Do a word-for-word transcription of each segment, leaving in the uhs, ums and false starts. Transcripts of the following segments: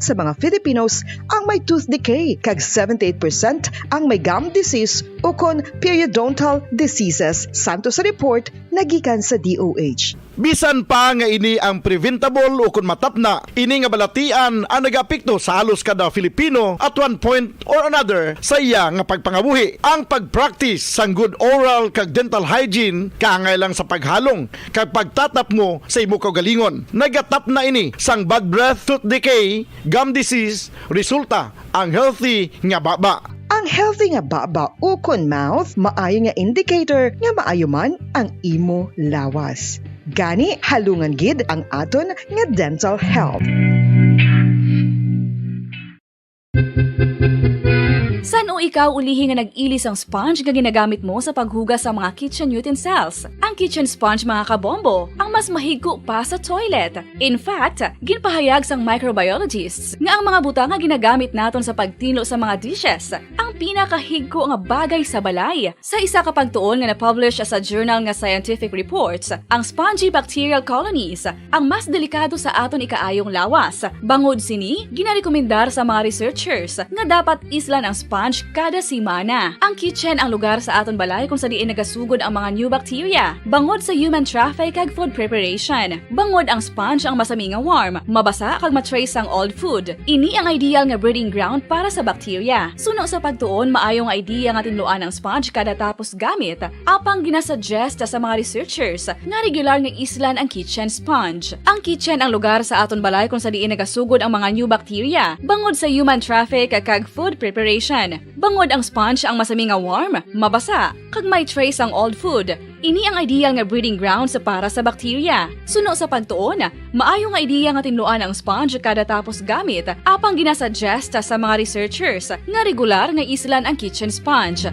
sa mga Filipinos ang may tooth decay, kag seventy-eight percent ang may gum disease ukon periodontal diseases, santo sa report nga gikan sa D O H. Bisan pa nga ini ang preventable ukon matapna, ini nga balatian ang nagaapekto sa halos kada Filipino at one point or another sa iya nga pagpangabuhi. Ang pag-practice sang good oral kag dental hygiene kaangay lang sa paghalong kag pagtatapngo sa imo kaugalingon. Nagatapna ini sang bad breath, tooth decay, gum disease, resulta ang healthy nga baba. Ang healthy nga baba ukon mouth maayo nga indicator nga maayo man ang imo lawas. Gani, halungan gid ang aton nga dental health. San-o ikaw ulihi nga nag-ili sang sponge nga ginagamit mo sa paghugas sa mga kitchen utensils? Ang kitchen sponge, mga kabombo, ang mas mahigko pa sa toilet. In fact, ginpahayag sang microbiologists nga ang mga butang nga ginagamit naton sa pagtinlo sa mga dishes ang pinakahigko nga bagay sa balay. Sa isa ka pagtuon nga na-publish sa journal nga Scientific Reports, ang spongy bacterial colonies ang mas delikado sa aton ikaayong lawas. Bangod sini, ginarekomendar sa mga researchers nga dapat islan ang sponge kada semana. Ang kitchen ang lugar sa aton balay kung sa diin nagasugod ang mga new bacteria bangod sa human traffic kag food preparation. Bangod ang sponge ang masami nga warm, mabasa kag ma-trace sang old food. Ini ang ideal nga breeding ground para sa bacteria. Suno sa pagtuon, maayo nga idea nga tinluan ang sponge kada tapos gamit, apang ginasuggest sa mga researchers nga regular nga islan ang kitchen sponge. Ang kitchen ang lugar sa aton balay kung sa diin nagasugod ang mga new bacteria bangod sa human traffic kag food preparation. Bangod ang sponge ang masami nga warm, mabasa, kag may trace ang old food, ini ang ideal nga breeding grounds para sa bacteria. Suno sa pagtuon, maayo nga ideya nga tinluan ang sponge kada tapos gamit, apang ginasuggest sa mga researchers nga regular nga islan ang kitchen sponge.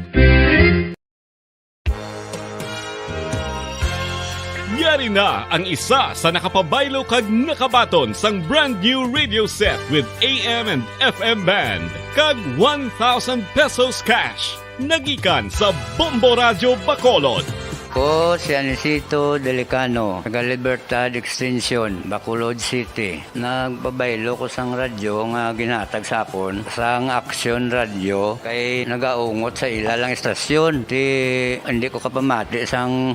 Yari na ang isa sa nakapabaylo kag nakabaton sang brand new radio set with A M and F M band kag one thousand pesos cash. Nagikan sa Bombo Radyo Bacolod. Ko si Anisito Delicano, taga Libertad Extension, Bacolod City. Nagpabaylo ko sang radyo nga ginhatag sa akon sang Action Radio kay nagaungot sa ila lang istasyon. Ti, hindi ko kapamati sang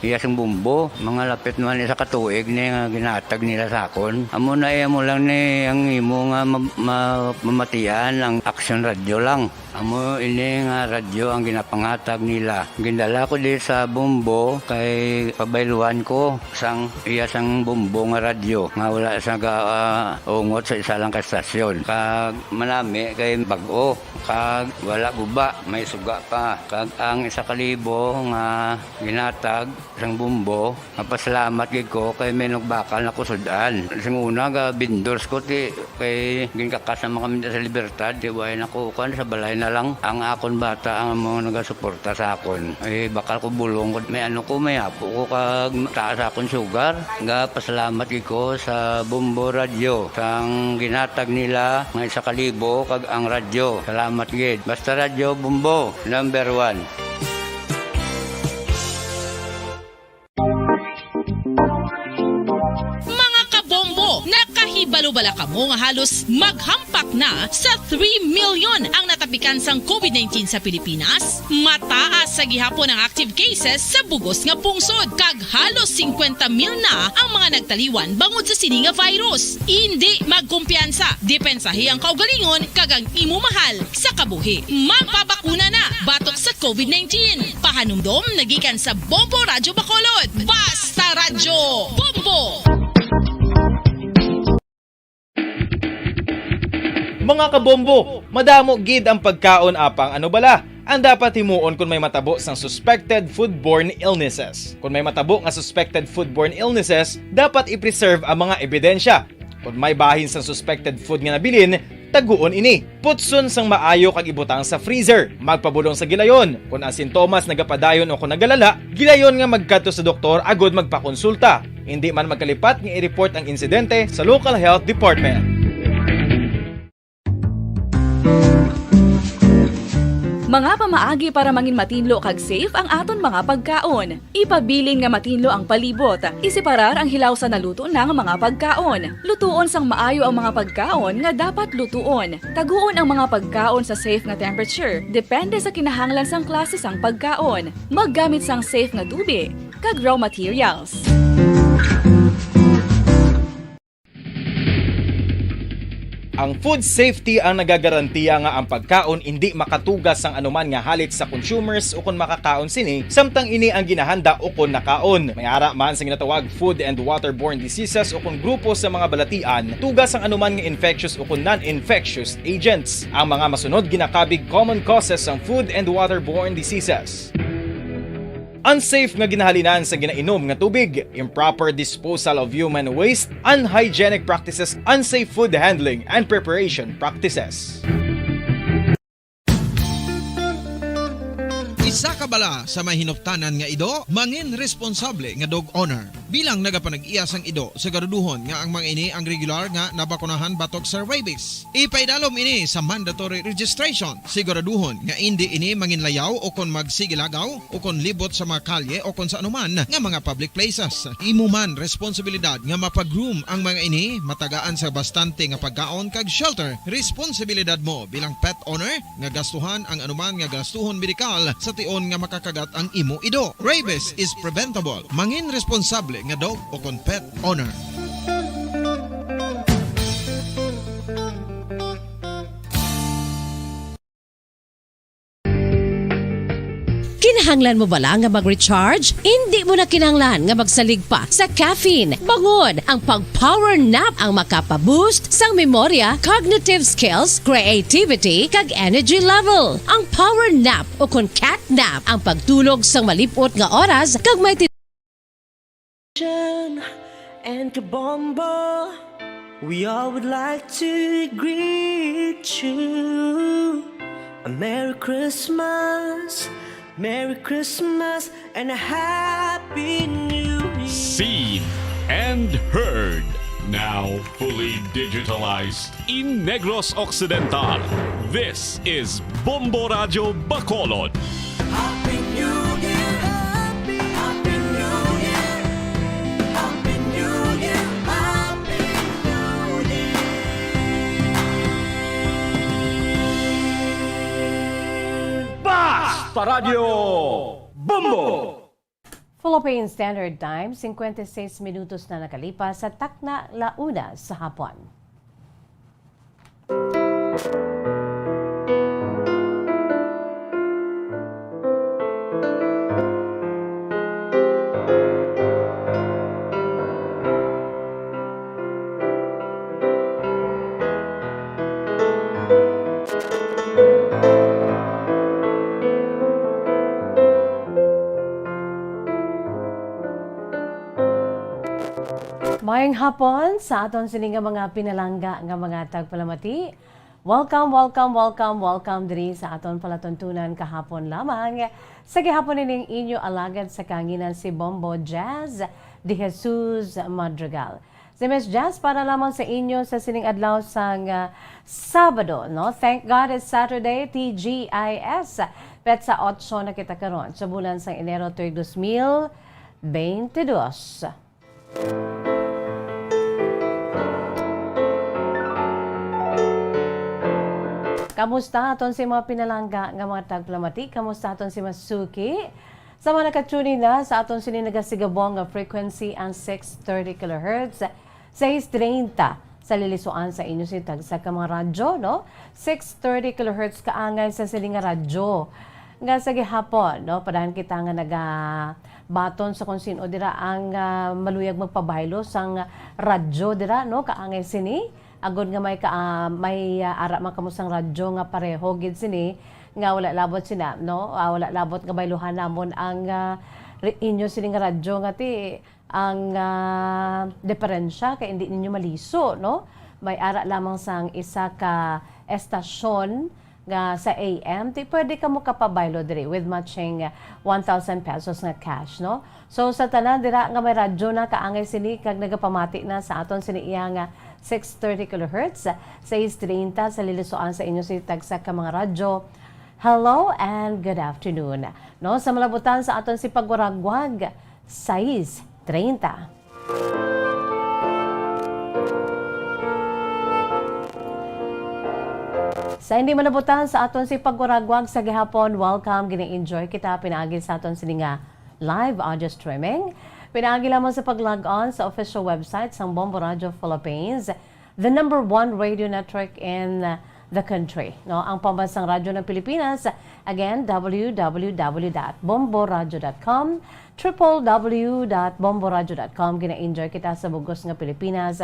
iya sing bombo. Mga lapit man isa ka tuig ni nga ginhatag nila sa akon. Amo na, eh, amo lang ni ang imo nga ma-, ma-, mamatian ang Action Radio lang. Amo ini nga radyo ang ginapanghatag nila. Gindala ko di sa bombo kay pabayluan ko sang iya sang bombo nga radyo nga wala sa ga-, ah, ungot sa isa lang ka estasyon. Kag manami kay bag-o, kag wala guba, may suga pa. Kag ang isa ka libo nga ginhatag sang bombo, mapasalamat gid ko kay may nagbakal na ko sud-an. Sing una, ga vendors ko, ti, kay ginkakas naman kami sa Libertad, ti, way na ko, kuwan, sa balay na lang. Ang akon bata ang mga nagasuporta sa akon. Eh, bakal ko bulong ko, may ano ko, may apo ko, kag taas akon sugar. Ga pasalamat gid ko sa Bombo Radyo, sang ginhatag nila nga isa ka libo, kag ang radyo. Salamat gid. Basta Radyo Bombo, number one. Mga kabombo, nakahibalo bala kamo nga halos maghampak na sa three million ang natapikan sang COVID nineteen sa Pilipinas? Mataas sa gihapon ang active cases sa bugos nga pungsod, kag halos singkwenta mil na ang mga nagtaliwan bangod sa sini nga virus. Indi magkumpiyansa, depensahi ang kaugalingon kag ang imo mahal sa kabuhi. Magpabakuna na batok sa COVID nineteen. Pahanumdom nagikan sa Bombo Radyo Bacolod. Basta Radyo Bombo! Mga kabombo, madamo gid ang pagkaon, apang ano bala ang dapat himuon kon may matabo sang suspected foodborne illnesses? Kon may matabo nga suspected foodborne illnesses, dapat i-preserve ang mga ebidensya. Kon may bahin sang suspected food nga nabilin, taguon ini. Putson sang maayo kag ibutang sa freezer. Magpabulong sa gilayon. Kon ang sintomas nagapadayon o kon nagalala, gilayon nga magkadto sa doktor agud magpakonsulta. Indi man magkalipat nga i-report ang insidente sa local health department. Mga pamaagi para mangin matinlo kag safe ang aton mga pagkaon. Ipabilin nga matinlo ang palibot. Iseparar ang hilaw sa naluto na nga mga pagkaon. Lutuon sang maayo ang mga pagkaon nga dapat lutuon. Taguon ang mga pagkaon sa safe nga temperature, depende sa kinahanglan sang klase sang pagkaon. Maggamit sang safe nga tubig kag raw materials. Ang food safety ang nagagarantiya nga ang pagkaon indi makatuga sang anuman nga halit sa consumers ukon makakaon sini, samtang ini ang ginahanda ukon nakaon. May ara man sa ginatawag food and waterborne diseases ukon grupo sa mga balatian, tuga sang anuman nga infectious ukon non-infectious agents. Ang mga masunod ginakabig common causes sang food and waterborne diseases. Unsafe nga ginahalinan sa ginainom nga tubig, improper disposal of human waste, unhygienic practices, unsafe food handling and preparation practices. Isa ka bala sa may hinuptanan nga ido, mangin responsable nga dog owner. Bilang nagapanag-iya sang ido, siguraduhon nga ang mga ini ang regular nga nabakunahan batok sa rabies. Ipaidalom ini sa mandatory registration. Siguraduhon nga indi ini manginlayaw o kon magsigilagaw o kon libot sa mga kalye o kon sa anuman nga mga public places. Imo man responsibilidad nga mapa-groom ang mga ini, matagaan sa bastante nga pagkaon kag shelter. Responsibilidad mo bilang pet owner nga gastuhan ang anuman nga gastuhon medikal sa tion nga makakagat ang imo ido. Rabies is preventable. Mangin responsable nga dog o kon pet owner. Kinahanglan mo bala nga mag-recharge? Indi mo na kinahanglan nga magsalig pa sa caffeine. Bangod, ang pag-power nap ang makapa-boost sang memorya, cognitive skills, creativity, kag energy level. Ang power nap, ukon cat nap, ang pagtulog sang malip-ot nga oras kag may And Kabombo, we all would like to greet you a Merry Christmas, Merry Christmas, and a Happy New Year. Seen and heard, now fully digitalized. In Negros Occidental, this is Bombo Radyo Bacolod. Happy New Year! Happy, Happy New Year! Happy New Year! Happy New Year! Basta Radyo Bombo! Philippine Standard Time, singkwenta y seis minutos na nakalipas sa takna la una sa hapon. Maayong hapon sa aton sini nga mga pinalangga nga mga tagpalamati. Welcome, welcome, welcome, welcome diri sa aton palatuntunan kahapon lamang. Sa gihapon ining inyo alagad sa kahanginan si Bombo Jazz de Jesus Madrigal. Si Miss Jazz para lamang sa inyo sa sining adlaw sang, ah, Sabado, no? Thank God it's Saturday, T G I S. Petsa otso na kita karon sa bulan sang Enero tuig dos mil bente dos. Kamusta aton si mga pinalangga nga mga tagpalamati? Kamusta aton si Masuki? Sa mga nakatune in na sa aton sini nagasigabong nga frequency ang six thirty kilohertz, sais treinta sa lilisuan sa inyo sini tagsa ka mga radyo, no? Six thirty kilohertz kaangay sa sini nga radyo. Nga sa gihapon, no, padayon kita nga nagabaton sa kung sin-o dira ang, ah, maluyag magpabaylo sang radyo dira, no, kaangay sini. Agod nga may ka, ah, may, ah, ara man kamo sang radyo nga pareho gid sini nga wala labot sina, no, ah, wala labot nga bayluhan namon ang, ah, re-, inyo sini nga radyo nga ti ang, ah, diferensya kay indi ninyo maliso, no? May ara lamang sang isa ka estasyon nga sa A M, ti pwede kamo kapabaylo diri with matching, ah, one thousand pesos nga cash, no? So, sa tanan dira nga may radyo na kaangay sini kag nagapamati na sa aton sini iya nga six thirty kilohertz, sais treinta sa lilisuan sa inyo sini tagsa ka mga radyo, Hello and good afternoon. No, sa malabutan sa aton sipagwaragwag, sais treinta. Sa hindi malabutan sa aton sipagwaragwag sa gihapon, welcome. Gina-enjoy kita pinaagi sa aton sini nga live audio streaming. Pinaagi lamang sa pag-log on sa official website sang Bombo Radio Philippines, the number one radio network in, uh, the country. No, ang pambansang radyo ng Pilipinas. Again, w w w dot bomboradio dot com, triple w dot bomboradio dot com. Gina-enjoy kita sa bugos nga Pilipinas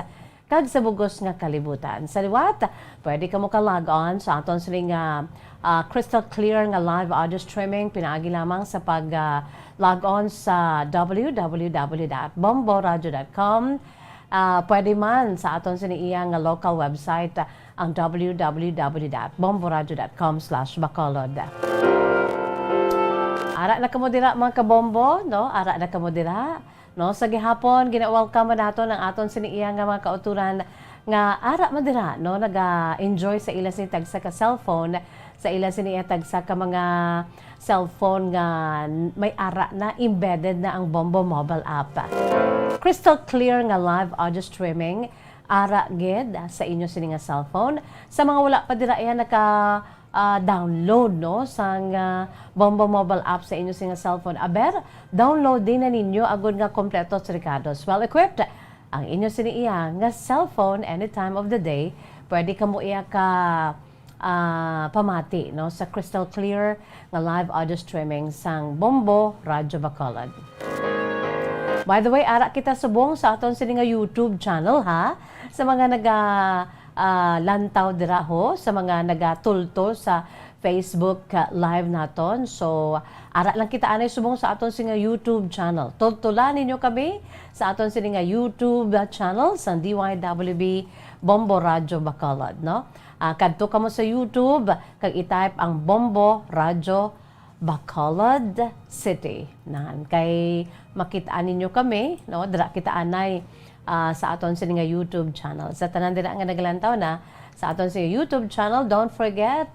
kag sa bugos nga kalibutan. Sa liwat, pwede kamo ka-log on sa aton sini nga, ah, crystal clear nga live audio streaming pinaagi lamang sa pag, ah, log on sa w w w dot bomboradio dot com. Ah, pwede man sa aton sini iya nga local website, ah, ang w w w dot bomboradio dot com slash bacolod. Ara na kamo dira, mga kabombo, no? Ara na kamo dira. No, sa gihapon, gina-welcome naton ang aton sini iya nga mga kauturan nga ara man dira, no, naga-enjoy sa ila sini tagsa ka cellphone, sa ila sini iya tagsa ka mga cellphone nga n-, may ara na, embedded na ang Bombo mobile app. Crystal clear nga live audio streaming, ara gid sa inyo sini nga cellphone. Sa mga wala pa dira iya naka, ah, download, no, sang, ah, Bombo mobile app sa inyo sini nga cellphone, aber, download din na ninyo agod nga kompleto at regardos. Well equipped ang inyo sini iya nga cellphone any time of the day. Pwede kamo iya ka, ah, pamati, no, sa crystal clear nga live audio streaming sang Bombo Radyo Bacolod. By the way, ara kita subong sa aton sini nga YouTube channel, ha. Sa mga naga, ah, lantaw dira ho, sa mga nagatultol sa Facebook, ah, live naton. So, ara lang kita anay subong sa aton sini nga YouTube channel. Tultulan ninyo kami sa aton sini nga YouTube, ah, channel sang D Y W B Bombo Radyo Bacolod, no? Ah, kadto kamo sa YouTube kag i-type ang Bombo Radyo Bacolod City. Nan, kay makit-an ninyo kami, no? Dira kita anay, ah, sa aton sini nga YouTube channel. Sa tanan dira nga nagalantaw na sa aton sini YouTube channel, don't forget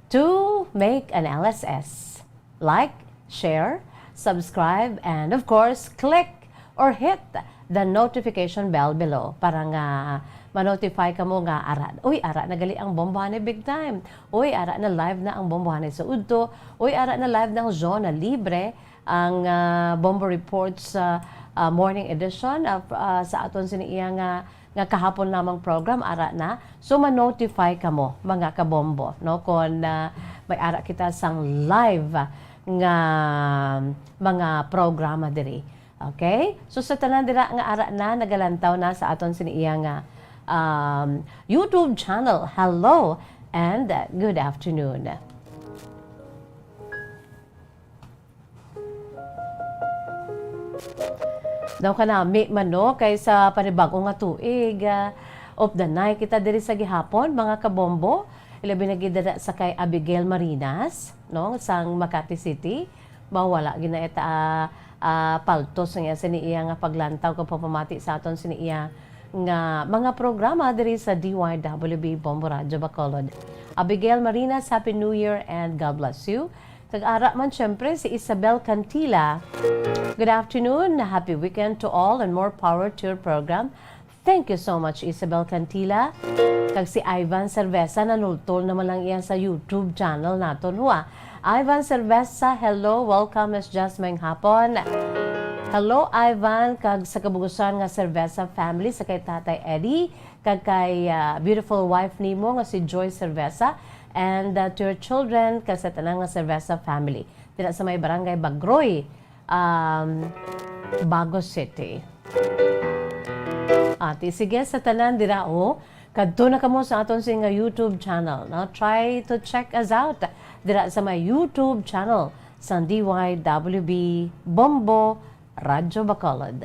to make an L S S. Like, share, subscribe, and of course, click or hit the notification bell below para nga ma-notify kamo nga ara, uy, ara na gali ang Bombohani big time. Uy, ara na live na ang Bombohani sa udto. Uy, ara na live na ang Zona Libre, ang, ah, Bombo Reports, ah, ah, morning edition of, ah, sa aton sini iya nga, nga kahapon lamang program, ara na. So, ma-notify kamo, mga kabombo, no? Kung, ah, may ara kita sang live nga mga programa diri. Okay? So, sa tanan dira nga ara na, nagalantaw na sa aton sini iya nga, um, YouTube channel, hello and good afternoon. Daw kanami man, no, kay sa panibag-o nga tuig, ah, updanay kita diri sa gihapon, mga kabombo. Ilabi na gid dira sa kay Abigail Marinas, no, sang Makati City. Mawala gid na ita, ah, ah, paltos nga sini iya nga paglantaw kag pagpamati sa aton sini iya nga mga programa diri sa D Y W B Bombo Radyo Bacolod. Abigail Marinas, Happy New Year and God bless you. Kag ara man, siyempre, si Isabel Cantila. Good afternoon, happy weekend to all, and more power to your program. Thank you so much, Isabel Cantila. Kag si Ivan Cerveza, nanultol naman lang iya sa YouTube channel naton, hua. Ivan Cerveza, hello, welcome, Miss Jasmine Hapon. Hello, Ivan, kag sa kabugusan nga Cerveza family, sa kay Tatay Eddie, kag kay, ah, beautiful wife nimo nga si Joy Cerveza, and, ah, to your children, kag sa tanan nga Cerveza family. Dira sa may Barangay Bagroy, um, Bago City. Ati, sige, sa tanan dira, oh, kadto na kamo sa aton sini nga YouTube channel, no? Try to check us out dira sa may YouTube channel sang D Y W B Bombo Radyo Bacolod.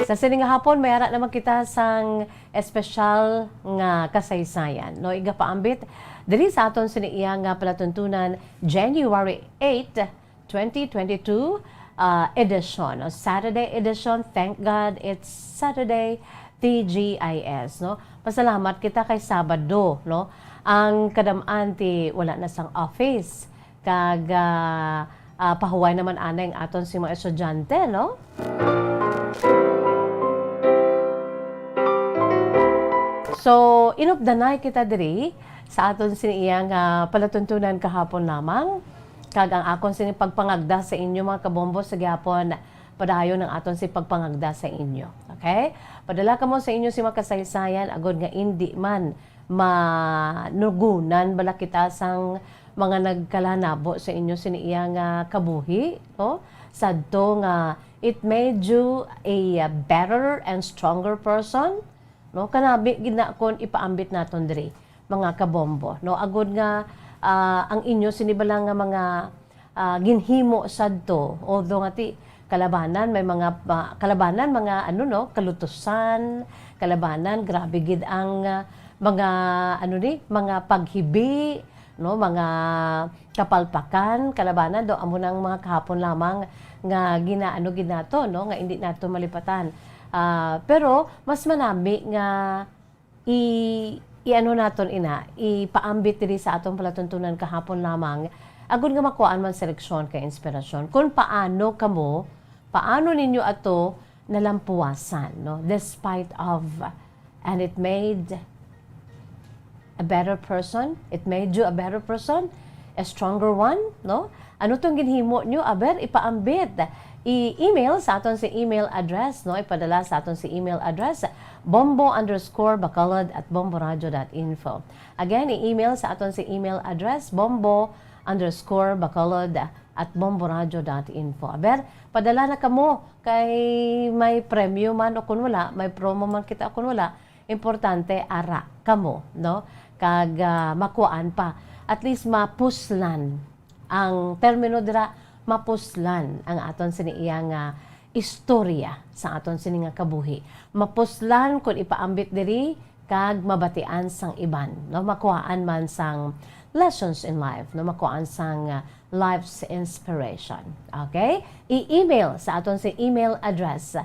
Sa sini nga hapon, may ara naman kita sang espesyal nga kasaysayan, no? Igapaambit diri sa aton sini iya nga palatuntunan, January eight, twenty twenty-two, ah, edition, no? Saturday edition. Thank God it's Saturday, T G I S, no? Pasalamat kita kay Sabado, no? Ang kadam-an ti wala na sang office. Kag, ah, ah, pahuway naman anay ang aton si mga estudyante, no? So, inupdanay kita diri sa aton sini iya nga palatuntunan kahapon lamang. Kag ang akon sini pagpangagda sa inyo, mga kabombo, sa gihapon, padayon ang aton si pagpangagda sa inyo. Okay? Padala kamo sa inyo si mga kasaysayan, agod nga indi man manugunan bala kita sang mga nagkalanabo sa inyo sini iya nga kabuhi, no? Sadto nga it made you a better and stronger person, no? Kanami gid na kon ipaambit naton diri, mga kabombo, no? Agod nga, ah, ang inyo sini bala nga mga, ah, ginhimo sadto, although nga ti kalabanan, may mga, ah, kalabanan, mga ano, no, kalutusan, kalabanan, grabe gid ang, ah, mga, ano ni, mga paghibi, no, mga kapalpakan, kalabanan, do amo nang mga kahapon lamang nga ginaano gid nato, no, nga indi nato malipatan. Ah, pero mas manami nga i-, i-ano naton ina, ipaambit diri sa atong palatuntunan kahapon lamang, agud nga makuhaan man sa leksyon kay inspirasyon. Kung paano kamo, paano ninyo ato nalampuwasan, no? Despite of, and it made a better person, it made you a better person, a stronger one, no? Ano tong ginhimo nyo? Aber, ipaambit. I-email sa aton si email address, no? Ipadala sa aton si email address, bombo underscore bacolod at bomboradio dot info. Again, i-email sa aton si email address, bombo underscore bacolod at bomboradio dot info. Aber, padala na kamo kay may premyo man o kun wala, may promo man kita o kun wala, importante ara kamo, no? Kag, ah, makuhaan pa. At least mapuslan. Ang termino dira, mapuslan ang aton sini iya nga istorya sa aton sini nga kabuhi. Mapuslan kon ipaambit diri kag mabatian sang iban, no? Makuhaan man sang lessons in life, no? Makuhaan sang, ah, life's inspiration. Okay? I-email sa aton si email address,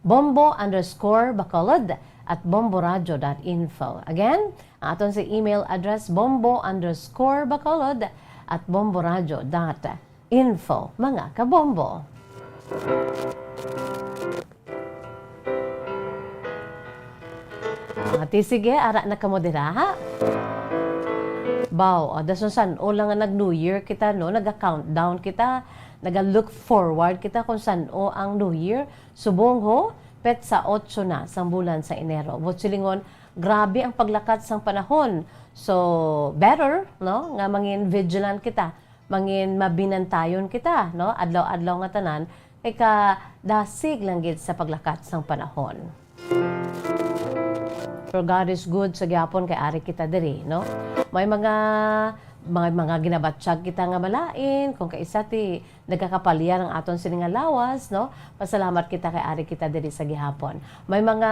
bombo underscore bacolod at bomboradio dot info. Again, ang aton si email address, bombo underscore bacolod at bomboradio dot info, mga kabombo. Ah, ti sige, ara na kamo dira, ha? Baw, ah, dason san-o lang nga nag-New Year kita, no? Naga-countdown kita, naga-look forward kita kung san-o ang New Year. Subong ho, petsa otso na sang bulan sa Enero. Buot silingon, grabe ang paglakat sang panahon. So, better, no, nga mangin vigilant kita, mangin mabinantayon kita, no, adlaw-adlaw nga tanan, kay kadasig lang gid sa paglakat sang panahon. Pero God is good sa gihapon kay ari kita diri, no? May mga, may mga ginabatyag kita nga malain, kung kaisa ti nagakapalyar ang aton sini nga lawas, no? Pasalamat kita kay ari kita diri sa gihapon. May mga,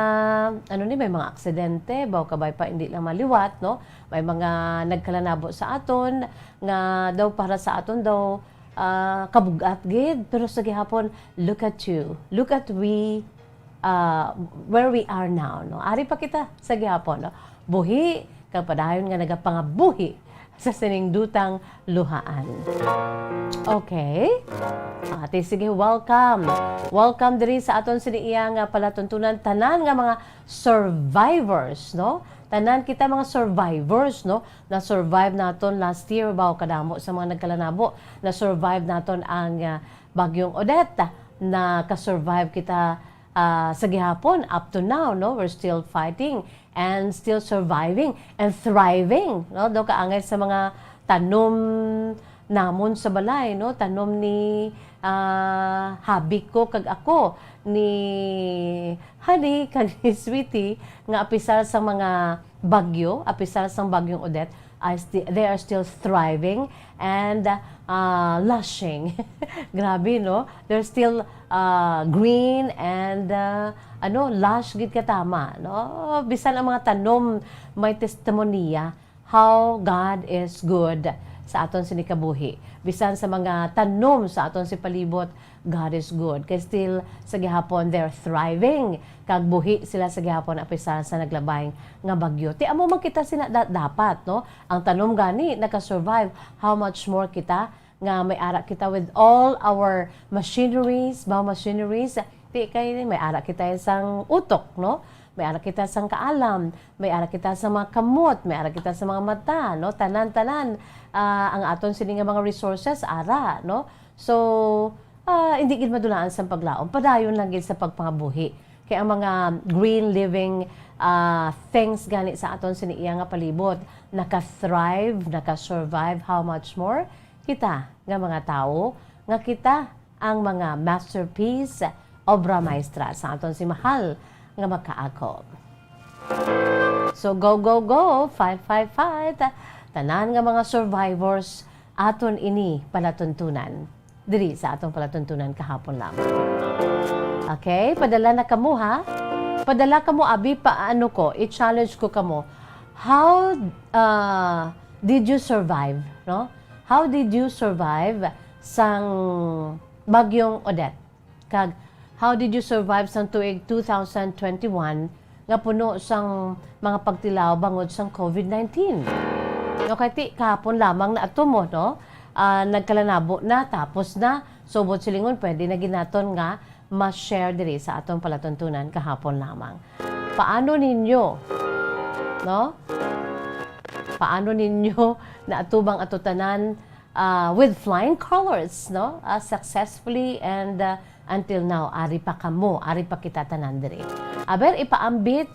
ano ni, may mga aksidente, baw kabay pa hindi lang maliwat, no? May mga nagkalanabo sa aton nga daw para sa aton daw, ah, kabug-at gid, pero sa gihapon, look at you. Look at we, ah, where we are now, no? Ari pa kita sa gihapon, no? Buhi, kag padayon nga nagapangabuhi sa sining dutang luhaan. Okay? Ate, sige, welcome. Welcome diri sa aton sini iya nga palatuntunan, tanan nga mga survivors, no? Tanan kita mga survivors, no? Na-survive naton last year, baw kadamo sa mga nagkalanabo. Na-survive naton ang, ah, Bagyong Odette. Naka-survive kita, ah, sa gihapon, up to now, no? We're still fighting and still surviving and thriving, no? Daw kaangay sa mga tanom namon sa balay, no? Tanom ni, ah, habi ko kag ako, ni Honey kag ni Sweetie, nga apisar sa mga bagyo, apisar sa Bagyong Odette, I sti-, they are still thriving and, ah, lushing. Grabe, no? They're still, ah, green and, ah, ano, lush gid katama, no? Bisan ang mga tanom may testimonya how God is good sa aton sini kabuhi. Bisan sa mga tanom sa aton si palibot, God is good. Kay still sa gihapon, they're thriving. Kag buhi sila sa gihapon, apisar sa naglabay nga bagyo. Ti amo man kita sina da-, dapat, no? Ang tanom gani naka-survive. How much more kita nga may ara kita with all our machineries, ba, machineries? Ti kay may ara kita sang utok, no? May ara kita sang kaalam, may ara kita sa mga kamot, may ara kita sa mga mata, no? Tanan-tanan, ah, ang aton sini nga mga resources, ara, no? So, ah, hindi gid madulaan sa paglaom. Padayon lang gid sa pagpangabuhi. Kay ang mga green living, ah, things gani sa aton sini iya nga palibot, naka-thrive, naka-survive, how much more kita nga mga tawo, nga kita ang mga masterpiece, obra maestra sa aton si mahal nga makaako. So go, go, go, fight, fight, fight. Tanan nga mga survivors, aton ini palatuntunan diri sa atong palatuntunan kahapon lamang. Okay, padala na kamo, ha? Padala kamo, abi, pa ano ko, i-challenge ko kamo. How, uh, did you survive, no? How did you survive sang Bagyong Odette? Kag how did you survive sang tuig two thousand twenty-one nga puno sang mga pagtilaw bangod sang covid nineteen? No, kay ti kahapon lamang na ato mo, no? Ah, nagkalanabo na, tapos na. Subot silingon, pwede na gid naton nga ma-share diri sa atong palatuntunan kahapon lamang. Paano ninyo, no? Paano ninyo naatubang ato tanan, ah, with flying colors, no? Ah, successfully and, ah, until now, ari pa kamo, ari pa kita tanan diri. Aber, ipaambit,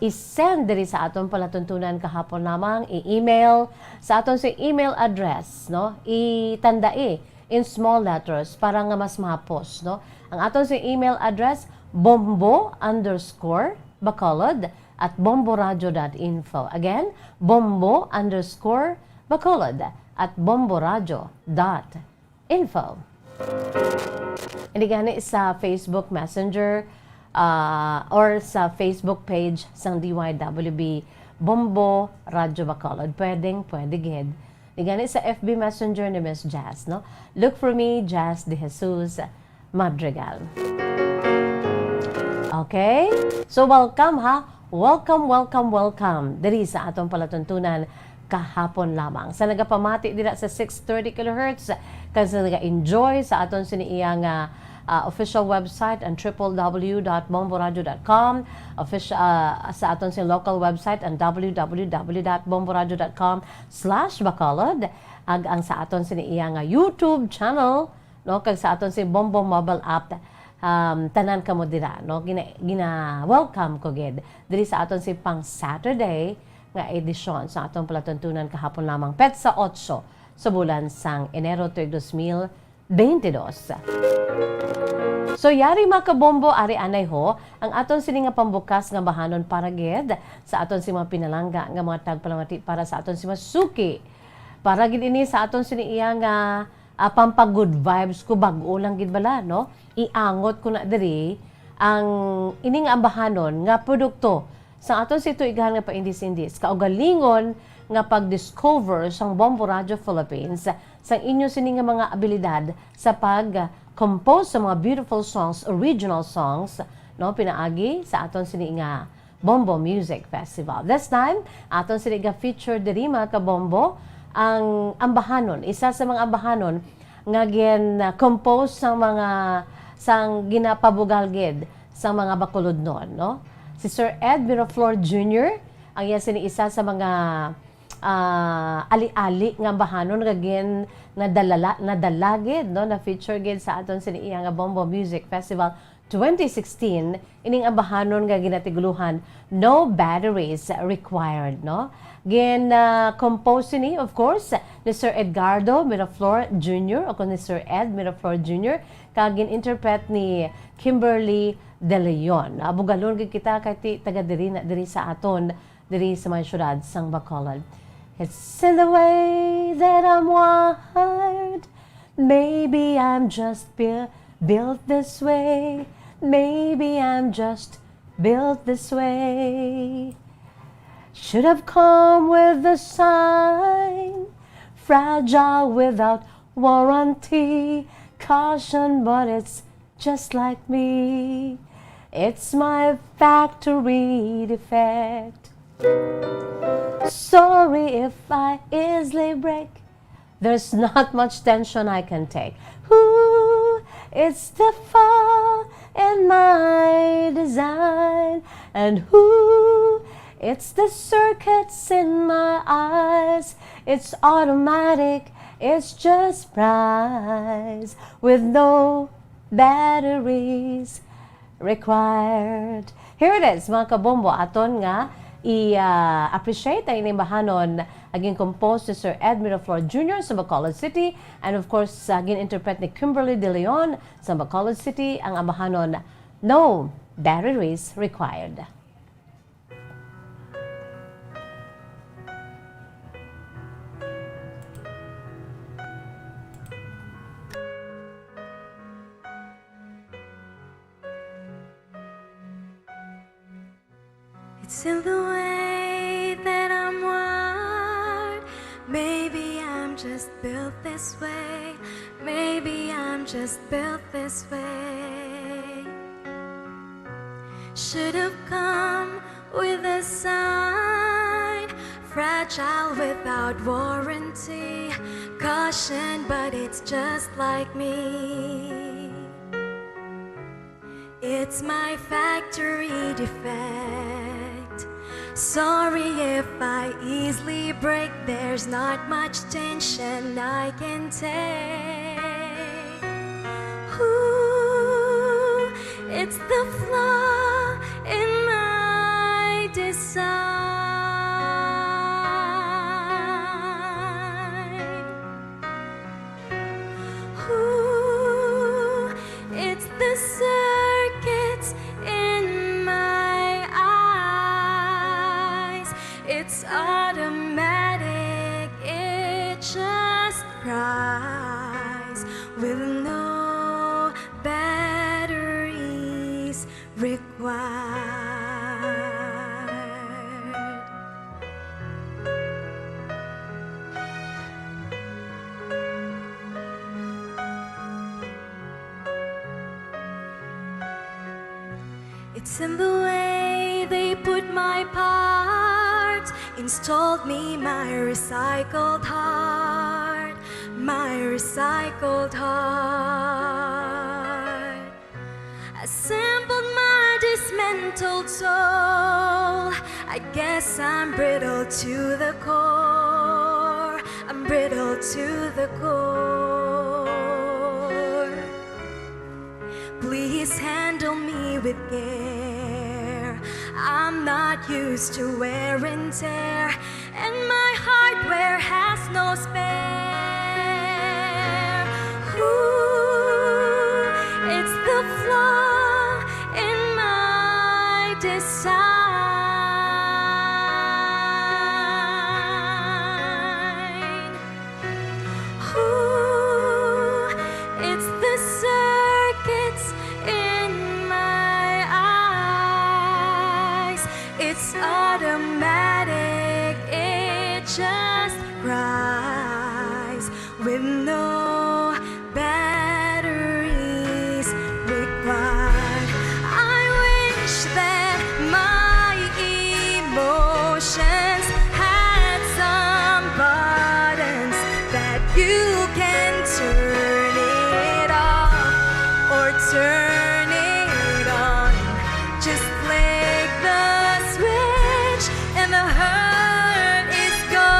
i-send diri sa aton palatuntunan kahapon lamang, i-email sa aton si email address, no? Itandai in small letters para nga mas mahapos, no? Ang aton si email address, bombo underscore bacolod at bomboradio dot info. Again, bombo underscore bacolod at bomboradio dot info. Ini gani sa Facebook Messenger, ah, or sa Facebook page sang D Y W B Bombo Radyo Bacolod. Pwedeng, pwede gid. Ini gani sa F B Messenger ni Miss Jazz, no? Look for me, Jazz De Jesus Madrigal. Okay? So, welcome, ha? Welcome, welcome, welcome diri sa atong palatuntunan kahapon lamang. Sa nagapamati dira sa six thirty kilohertz, kag sa naga-enjoy sa aton sini iya nga, ah, official website, ang triple W dot bomboradio dot com, offici-, ah, sa aton sini local website, ang W W W dot bomboradio dot com slash bacolod, ag ang sa aton sini iya nga YouTube channel, no, kag sa aton si Bombo mobile app, um, tanan kamo dira, no? Gina-, gina-welcome ko gid diri sa aton si pang Saturday nga edisyon sa atong palatuntunan kahapon lamang, petsa otso sa bulan sang Enero tuig dos mil beintidos. So, yari, mga kabombo, ari anay ho ang aton sini nga pambukas nga bahanon para gid sa aton si mga pinalangga nga mga tagpalamati para sa aton si mga suki. Para gid ini sa aton sini iya nga ah, pampag-good vibes ko, bag-o lang gid bala, no? Iangot ko na diri ang ini nga ambahanon nga produkto sa aton si tuigahan nga paindis-indis, kaugalingon nga pag-discover sang Bombo Radio Philippines sang inyo sini nga mga abilidad sa pag-compose sa mga beautiful songs, original songs, no? Pinaagi sa aton sini nga Bombo Music Festival. This time, aton sila ga-feature diri, mga kabombo, ang ambahanon, isa sa mga ambahanon nga gin-compose sang mga, sang ginapabugal gid sang mga Bacolodnon, no? Si Sir Ed Miraflor Junior, ang iya sini isa sa mga, ah, ali-ali nga ambahanon nga gin-, nadalala-, nadala gid, no? Na-feature gid sa aton sini iya nga Bombo Music Festival twenty sixteen, ining ambahanon nga ginatiguluhan, No Batteries Required, no? Gin, ah, compose ni, of course, ni Sir Edgardo Miraflor Junior o ni Sir Ed Miraflor Junior, kag gin-interpret ni Kimberly De Leon. Ah, bugalon gid kita kay ti taga diri na diri sa aton, diri sa may siyudad sang Bacolod. It's in the way that I'm wired. Maybe I'm just bu-, built this way. Maybe I'm just built this way. Should have come with a sign. Fragile without warranty. Caution, but it's just like me. It's my factory defect. Sorry if I easily break. There's not much tension I can take. Ooh, it's the flaw in my design. And ooh, it's the circuits in my eyes. It's automatic, it's just price with no batteries required. Here it is, mga kabombo, aton nga i-, ah, appreciate ang ining bahanon nga gin-compose ni Sir Ed Miraflor Junior sa Bacolod City, and of course, ah, gin-interpret ni Kimberly De Leon sa Bacolod City, ang ambahanon, No Batteries Required. It's in the way that I'm wired. Maybe I'm just built this way. Maybe I'm just built this way. Should have come with a sign. Fragile without warranty. Caution, but it's just like me. It's my factory defect. Sorry if I easily break. There's not much tension I can take. Ooh, it's the flaw in my design. Ooh, it's the circuits in my eyes. It's automatic, it just cries with no batteries required. It's in the way they put my parts, installed me my recycled heart, my recycled heart. Assembled my dismantled soul. I guess I'm brittle to the core. I'm brittle to the core. Please handle me with care. I'm not used to wear and tear, and my hardware has no spare. Ooh, it's the flaw in my design. Ooh, it's the circuits in my eyes. It's automatic, it just cries with no batteries required. I wish that my emotions had some buttons that you can turn it off or turn it on. Just flick the switch and the hurt is gone.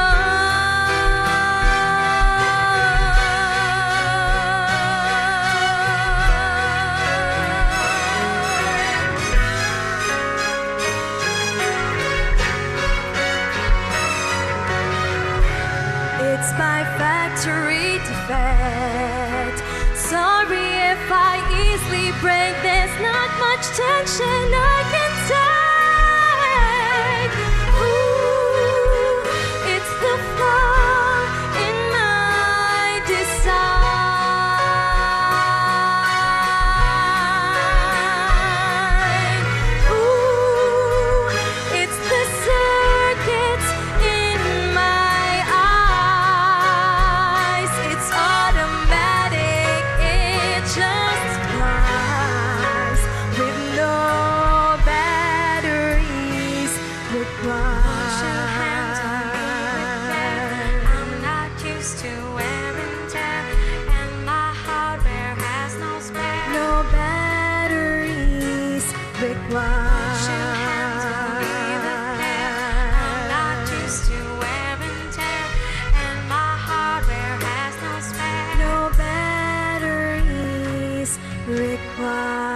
It's my factory defect. Sorry if I easily break. There's not much tension I can take. Ooh, it's the flaw in my design. Ooh, it's the circuits in my eyes. It's automatic, Wash your hands on me with care. I'm not used to wear and tear, and my hardware has no spare. No batteries required. Wash your hands on me with care. I'm not used to wear and tear, and my hardware has no spare. No batteries required.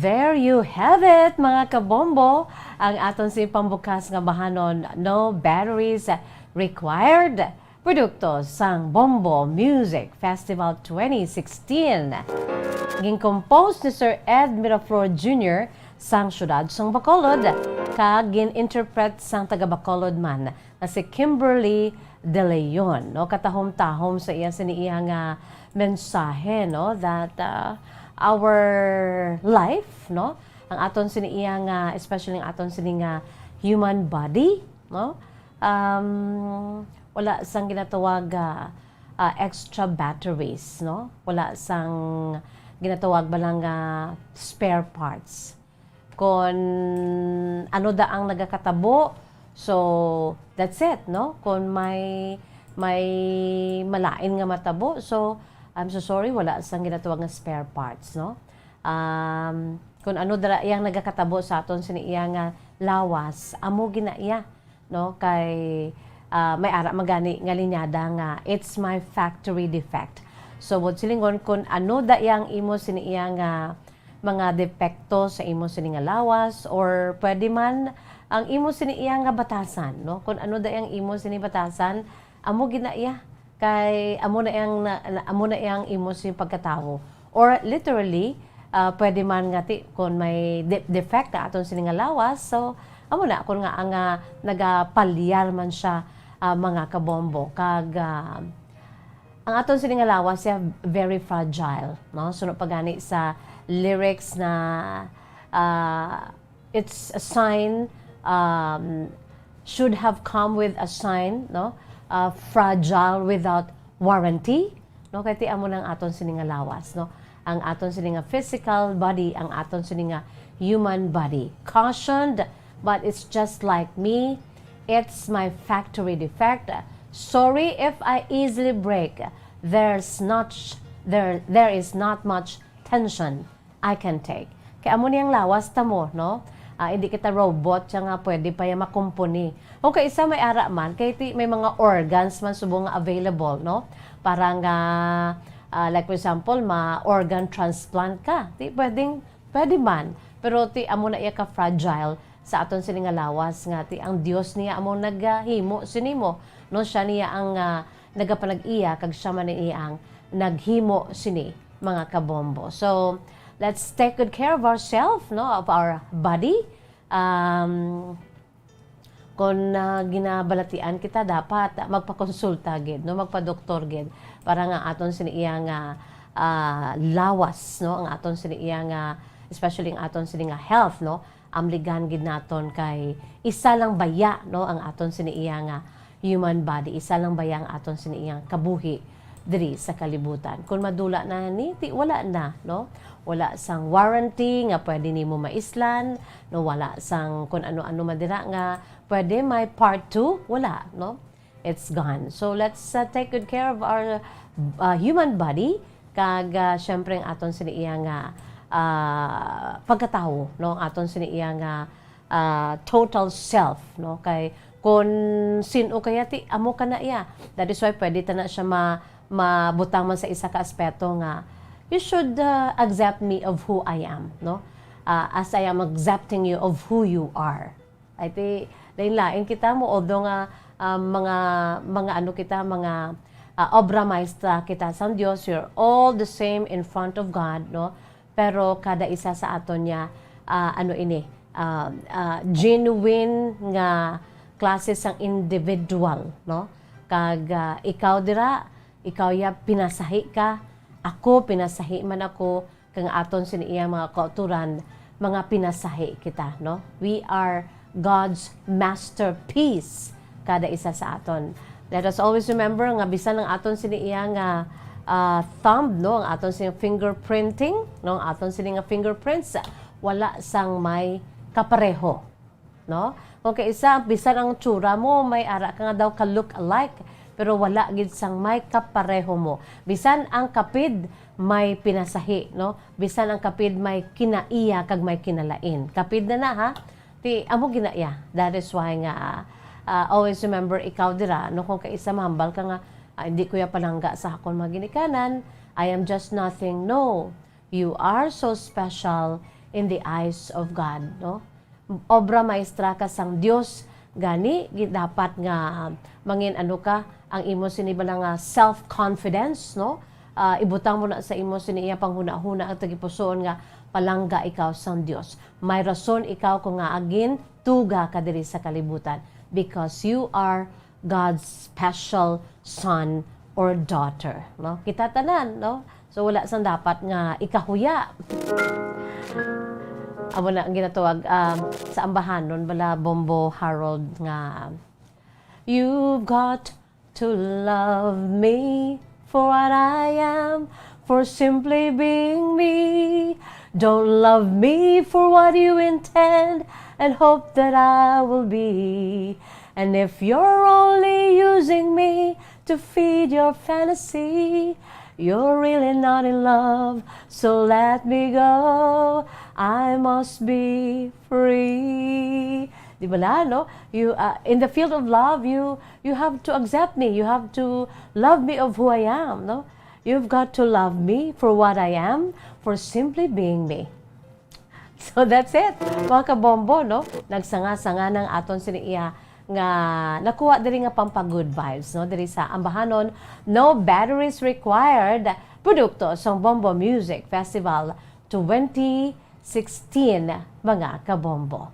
There you have it, mga kabombo, ang aton si pambukas nga bahanon, No Batteries Required. Produkto sang Bombo Music Festival twenty sixteen. Gin-compose ni Sir Ed Miraflor Junior sang siyudad sang Bacolod, kag gin-interpret sang taga Bacolod man nga si Kimberly De Leon, no, katahom-tahom sa iya sini iya nga mensahe, no, that, uh, our life, no, ang aton sini iya nga, especially ang aton sini nga human body, no, um, wala sang ginatawag, ah, ah, extra batteries, no? Wala sang ginatawag ba lang nga spare parts. Kon ano da ang nagakatabo, so that's it, no? Kon may, may malain nga matabo, so I'm so sorry, wala sang ginatawag nga spare parts, no? Um, kung ano dala iyang nagakatabo sa aton sini iya nga lawas, amo gina iya, no? Kay, ah, may ara magani nga linyada nga, "It's my factory defect." So, buot silingon, kun ano da iyang imo sini iya nga mga depekto sa imo sini nga lawas, or pwede man ang imo sini iya nga batasan, no? Kun ano da iyang imo sini batasan, amo gina iya. Kay amo na iyang na, na, amo na iyang imo sini pagkatawo. Or literally, ah, pwede man nga ti, kung may de-, defect ang aton sini nga lawas, so amo na kun nga ang, ah, nagapalyar man siya, ah, mga kabombo. Kag, ah, ang aton sini nga lawas siya very fragile, no? Suno pa gani sa lyrics na, ah, it's a sign, um, should have come with a sign, no? Uh, fragile without warranty, no? Kay ti amo nang aton sini nga lawas, no? Ang aton sini nga physical body, ang aton sini nga human body. Cautioned, but it's just like me. It's my factory defect. Sorry if I easily break. There's not, there, there is not much tension I can take. Kay amo ni ang lawas ta mo, no? Ah, hindi kita robot siya nga pwede pa ya makumpuni. O kay isa may ara man, kay ti, may mga organs man subong nga available, no? Para nga, ah, like for example, ma-organ transplant ka. Ti pwedeng, pwede man. Pero ti amo na iya ka fragile sa aton sini nga lawas nga ti ang Dios niya amo naghimo sini mo, no? Siya niya ang, ah, nagapanag-iya kag siya man iya ang naghimo sini, mga kabombo. So, let's take good care of ourselves, no, of our body. Um, kung, ah, ginabalatian kita, dapat magpakonsulta gid, no, magpadoktor gid para nga aton sini iya nga, ah, lawas, no, ang aton sini iya nga, especially ang aton sini nga health, no, amligan gid naton kay isa lang baya, no, ang aton sini iya nga human body, isa lang baya ang aton sini iya kabuhi diri sa kalibutan. Kung madula na ni, ti wala na, no? Wala sang warranty nga pwede nimo maislan, no? Wala sang kung ano-ano man dira nga pwede may part two, wala, no? It's gone. So let's, uh, take good care of our, uh, human body, kag, uh, syempre ang aton sini iya nga, uh, pagkatawo, no? Ang aton sini iya nga, uh, total self, no? Kay kung sin-o kaya ti amo ka na iya. That is why pwede ta na siya ma-, mabutang man sa isa ka aspeto nga, "You should, uh, accept me of who I am," no? Uh, as I am accepting you of who you are. Ay, ti, lain-lain kita mo, although nga, ah, mga, mga ano kita, mga, ah, obra maestra kita sang Dios, we're all the same in front of God, no? Pero kada isa sa aton niya, ah, ano ini, ah, ah, genuine nga klase sang individual, no? Kag, ah, ikaw dira, ikaw ya pinasahi ka, ako pinasahi man ako, kag aton sini iya mga kauturan, mga pinasahi kita, no? We are God's masterpiece, kada isa sa aton. Let us always remember nga bisan ang aton sini iya nga, ah, thumb, no, ang aton sini fingerprinting, no, ang aton sini nga fingerprints, wala sang may kapareho, no? Kung kaisa, bisan ang tsura mo, may ara ka nga daw ka look alike, pero wala gid sang may kapareho mo. Bisan ang kapid may pinasahi, no? Bisan ang kapid may kinaiya kag may kinalain. Kapid na na, ha? Ti, amo ginaiya. That is why nga, ah, always remember, ikaw dira, no? Kung kaisa mahambal ka nga, "Ah, hindi ko ya palangga sa akon mga ginikanan. I am just nothing." No. You are so special in the eyes of God, no? Obra maestra ka sang Dios, gani, gi-, dapat nga mangin ano ka, ang imo sini bala nga self-confidence, no? Ah, ibutang mo na sa imo sini iya panghunahuna ang tagipusoon nga palangga ikaw sang Dios. May rason ikaw kung nga agin tuga ka diri sa kalibutan, because you are God's special son or daughter, no? Kita tanan, no? So, wala sang dapat nga ikahuya. Amo na ang ginatawag, um, sa ambahanon bala, Bombo Harold, nga, "You've got to love me for what I am, for simply being me. Don't love me for what you intend and hope that I will be. And if you're only using me to feed your fantasy, you're really not in love. So let me go. I must be free." Di ba la, no? You, uh, in the field of love, you, you have to accept me. You have to love me of who I am, no? You've got to love me for what I am, for simply being me. So that's it, mga kabombo, no? Nagsanga-sanga ng aton sini iya nga nakuha diri nga pampa-good vibes, no? Diri sa ambahanon, no batteries required, produkto sang Bombo Music Festival twenty sixteen, mga kabombo.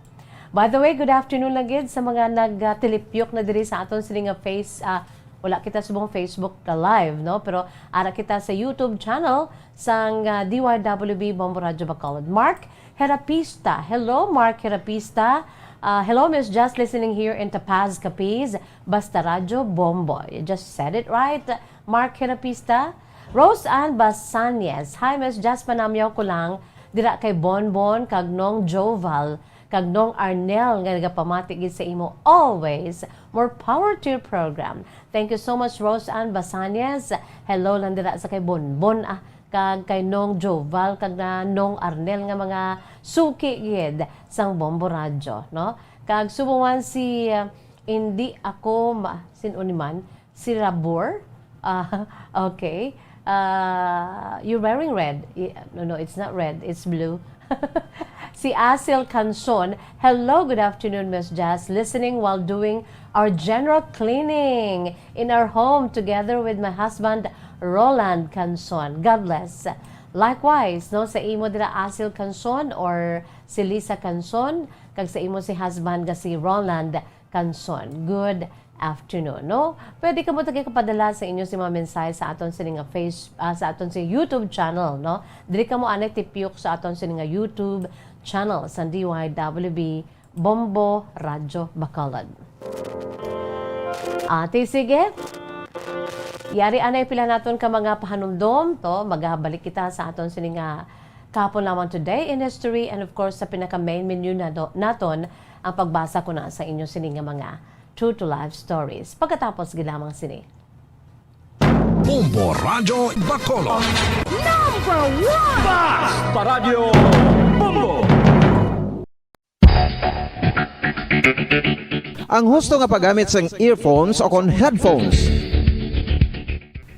By the way, good afternoon lang gid sa mga nagtilipyok na diri sa aton sini nga face, ah, wala kita subong Facebook Live, no? Pero ara kita sa YouTube channel sang, ah, D Y W B Bombo Radyo Bacolod. Mark Herapista. Hello, Mark Herapista. Ah, hello, Miss Just listening here in Tapaz, Capiz. Basta Radyo Bombo. You just said it right, Mark Herapista. Rose Ann Basanyes. Hi, Miss Just, panamyaw ko lang dira kay Bonbon kag Nong Joval kag Nong Arnel nga nagapamati gid sa imo always. More power to your program. Thank you so much, Rose Ann Basanyes. Hello lang dira sa kay Bonbon, ah, kag kay Nong Joval kag na Nong Arnel nga mga suki gid sang Bombo Radyo, no? Kag subong man si, ah, Indi Ako Ma-, sin-o ni man, si Rabor. Ah, okay. Ah, you're wearing red. Y-, no, no, it's not red. It's blue. Si Asil Canson, "Hello, good afternoon, Miss Jazz. Listening while doing our general cleaning in our home together with my husband, Roland Canson. God bless." Likewise, no, sa imo dira, Asil Canson or si Lisa Canson, kag sa imo si husband nga si Roland Canson. Good afternoon, no? Pwede kamo tagipadala sa inyo sini mga mensahe sa aton sini nga face, ah, sa aton sini YouTube channel, no? Diri kamo anay tipyok sa aton sini nga YouTube channel sa D Y W B Bombo Radyo Bacolod. Ati, sige. Yari anay pila naton ka mga pahanumdom, to, magabalik kita sa aton sini nga kahapon lamang, Today in History, and of course, sa pinaka main menu na do-, naton, ang pagbasa ko na sa inyo sini nga mga true to life stories. Pagkatapos gid lamang sini. Bombo Radyo Bacolod. Number one! Basta Radyo Bombo! Ang husto nga paggamit sang earphones o kon headphones.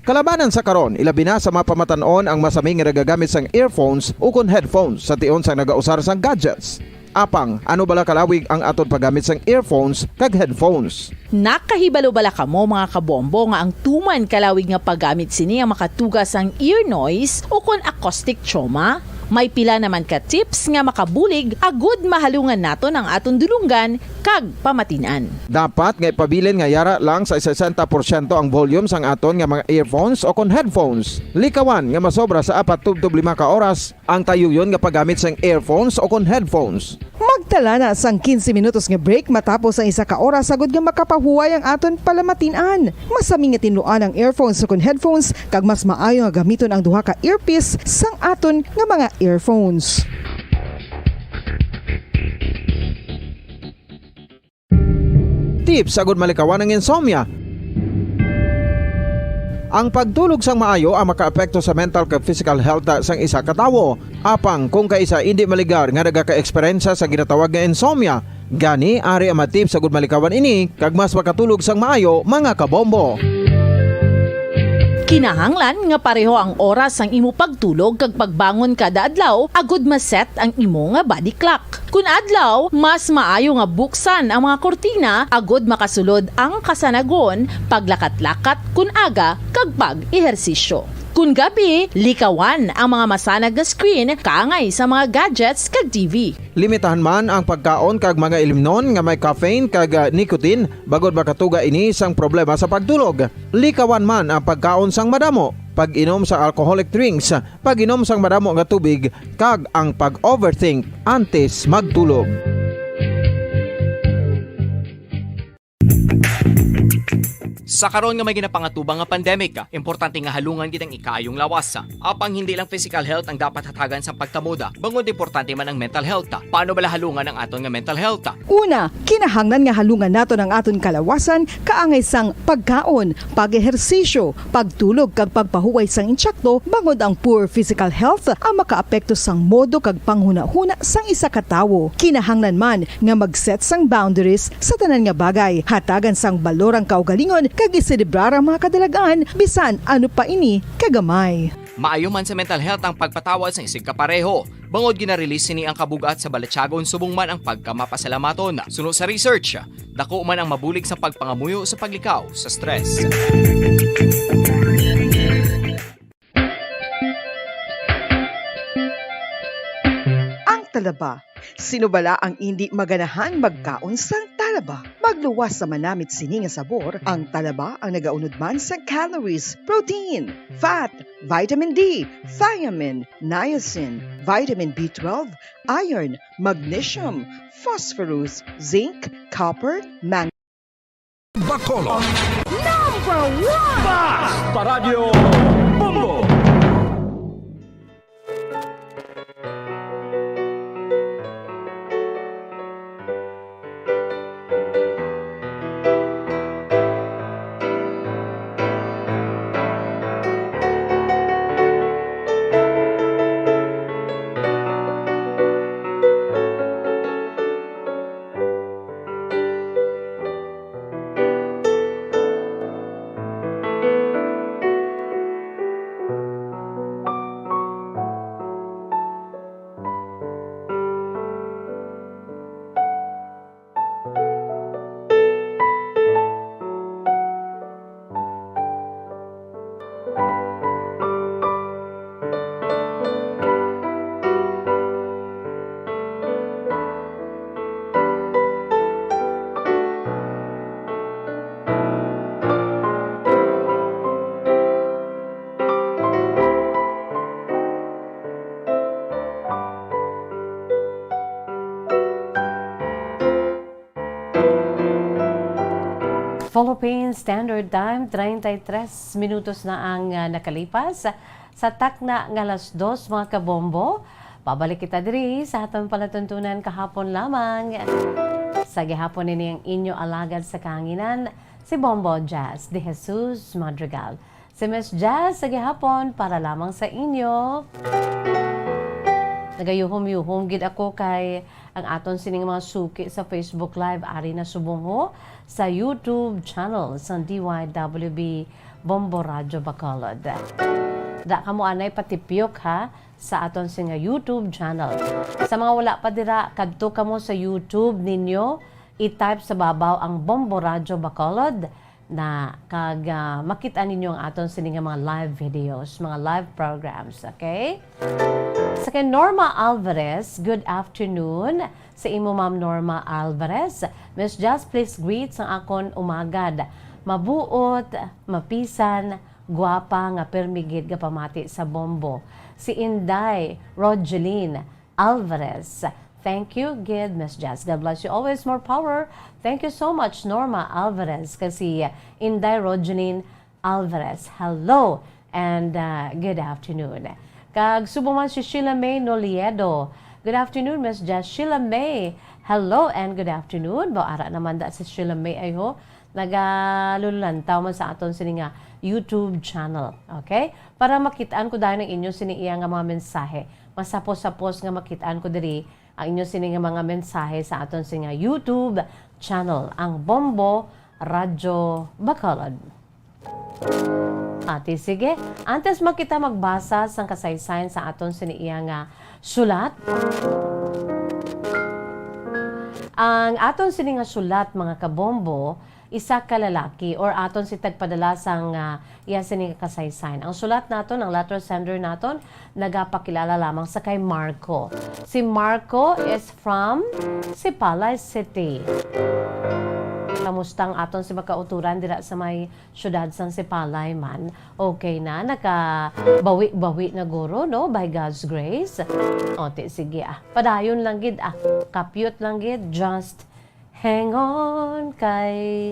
Kalabanan sa karon, ilabi na sa mga pamatan-on ang masami nga nagagamit sang earphones o kon headphones sa tion sang nagausar sang gadgets. Apang, ano bala kalawig ang aton paggamit sang earphones kag headphones? Nakahibalo bala kamo, mga kabombo, nga ang tuman kalawig nga paggamit sini ang makatuga sang ear noise o kon acoustic trauma? May pila naman ka tips nga makabulig agud mahalungan naton ang aton dulonggan kag pamatin-an. Dapat nga ipabilin nga yara lang sa sesenta porsyento ang volume sang aton nga mga earphones o kon headphones. Likawan nga masobra sa apat tubtob lima ka oras ang tayuyon nga paggamit sang earphones o kon headphones. Magtala na sang quince minutos nga break matapos ang isa ka oras agud nga makapahuway ang aton palamatin-an. Masami nga tinluan ang earphones o kon headphones, kag mas maayo nga gamiton ang duha ka earpiece sang aton nga mga earphones. Tips agud malikawan ang insomnia. Ang pagtulog sang maayo ang makaapekto sa mental kag physical health sang isa ka tawo. Apang kung kaisa indi maligar nga nagaka-eksperyensya sa ginatawag nga insomnia, gani ari ang mga tips agud malikawan ini kag mas makatulog sang maayo, mga kabombo. Kinahanglan nga pareho ang oras sang imo pagtulog kag pagbangon kada adlaw agud ma-set ang imo nga body clock. Kun adlaw, mas maayo nga buksan ang mga kurtina agud makasulod ang kasanagon, paglakat-lakat kun aga, kag pag-ehersisyo. Kun gabi, likawan ang mga masanag nga screen kaangay sa mga gadgets kag T V. Limitahan man ang pagkaon kag mga ilimnon nga may caffeine kag, ah, nicotine, bangod makatuga ini sang problema sa pagtulog. Likawan man ang pagkaon sang madamo, pag-inom sa alcoholic drinks, pag-inom sang madamo nga tubig, kag ang pag-overthink antes magtulog. Sa karon nga may ginapangatubang nga pandemic, importante nga halungan gid ang ikaayong lawas. Apang hindi lang physical health ang dapat hatagan sang pagtamod, bangod importante man ang mental health. Paano bala halungan ang aton nga mental health? Una, kinahanglan nga halungan naton ang aton kalawasan kaangay sang pagkaon, pag-ehersisyo, pagtulog kag pagpahuway sang insakto, bangod ang poor physical health ang makaapekto sang modo kag panghunahuna sang isa ka tawo. Kinahanglan man nga mag-set sang boundaries sa tanan nga bagay, hatagan sang balor ang kaugalingon kag iselebrar ang mga kadalag-an, bisan ano pa ini kagamay. Maayo man sa mental health ang pagpatawad sang isigkapareho, bangod gina-release sini ang kabug-at sa balatyagon subong man ang pagkamapasalamaton. Suno sa research, dako man ang mabulig sa pagpangamuyo sa paglikaw sa stress. Ang talaba. Sino bala ang indi maganahan magkaon sang talaba? Magluwas sa manamit sini nga sabor, ang talaba ang nagaunod man sang calories, protein, fat, vitamin D, thiamine, niacin, vitamin B twelve, iron, magnesium, phosphorus, zinc, copper, manganese. Bacolod. Number one! Basta Radyo Bombo! Philippine Standard Time, treinta y tres minutos na ang, ah, nakalipas. Sa takna nga alas dos, mga kabombo, pabalik kita diri sa aton palatuntunan kahapon lamang. Sa gihapon ini ang inyo alagad sa kahanginan, si Bombo Jazz de Jesus Madrigal. Si Miss Jazz sa gihapon para lamang sa inyo. Nagayuhom-yuhom gid ako kay ang aton sining mga suki sa Facebook Live ari na subong ho sa YouTube channel sang D Y W B Bombo Radyo Bacolod. Da kamo anay patipyok ha sa aton sini nga YouTube channel. Sa mga wala pa dira, kadto kamo sa YouTube ninyo, i-type sa babaw ang Bombo Radyo Bacolod na kag, ah, makita ninyo ang aton sini nga mga live videos, mga live programs, okay? Sa kay Norma Alvarez, good afternoon. Sa imo, Ma'am Norma Alvarez, Miss Jazz, please greet sang akon umagad. Mabuot, mapisan, gwapa nga pirmi gid gapamati sa Bombo. Si Inday Rogeline Alvarez. Thank you gid, Miss Jazz. God bless you always. More power. Thank you so much, Norma Alvarez. Kag si Inday Rogeline Alvarez. Hello and, uh, good afternoon. Kag subong man si Sheila May Noliedo. Good afternoon, Miss Jazz. Sheila May, hello and good afternoon. Ba, ara naman da si Sheila May, ay ho. Nagalululantaw man sa aton sini nga YouTube channel. Okay? Para makitaan ko dayon ang inyo sini iya nga mga mensahe. Masapos-sapos nga makitaan ko diri ang inyo sini nga mga mensahe sa aton sini nga YouTube channel, ang Bombo Radyo Bacolod. Ati, sige. Antes man kita magbasa sang kasaysayan sa aton sini iya nga sulat, ang aton sini nga sulat, mga kabombo, isa ka lalaki, or aton si tagpadala sang, ah, iya sini nga kasaysayan. Ang sulat naton, ang letter sender naton, nagapakilala lamang sa kay Marco. Si Marco is from Sipalay City. Kamusta ang aton si makauturan dira sa may siyudad sang Sipalay man? Okay na, nakabawi-bawi na guro, no? By God's grace. O, ti, sige, ah. Padayon lang gid, ah. Kapyot lang gid. Just hang on kay,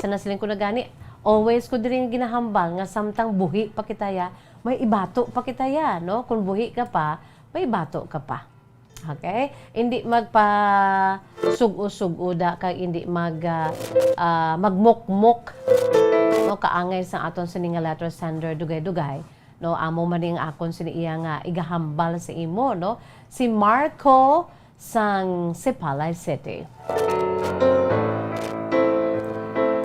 sa nasiling ko na gani, always ko diri nga ginahambal nga samtang buhi pa kita ya, may ibato pa kita ya, no? Kung buhi ka pa, may ibato ka pa. Okay? Hindi magpasugo-sugo da kag hindi mag, ah, ah, magmukmok, no, kaangay sa aton sini nga letter sender, dugay-dugay, no? Amo man ning akon sini iya nga igahambal sa imo, no? Si Marco sang Sipalay City.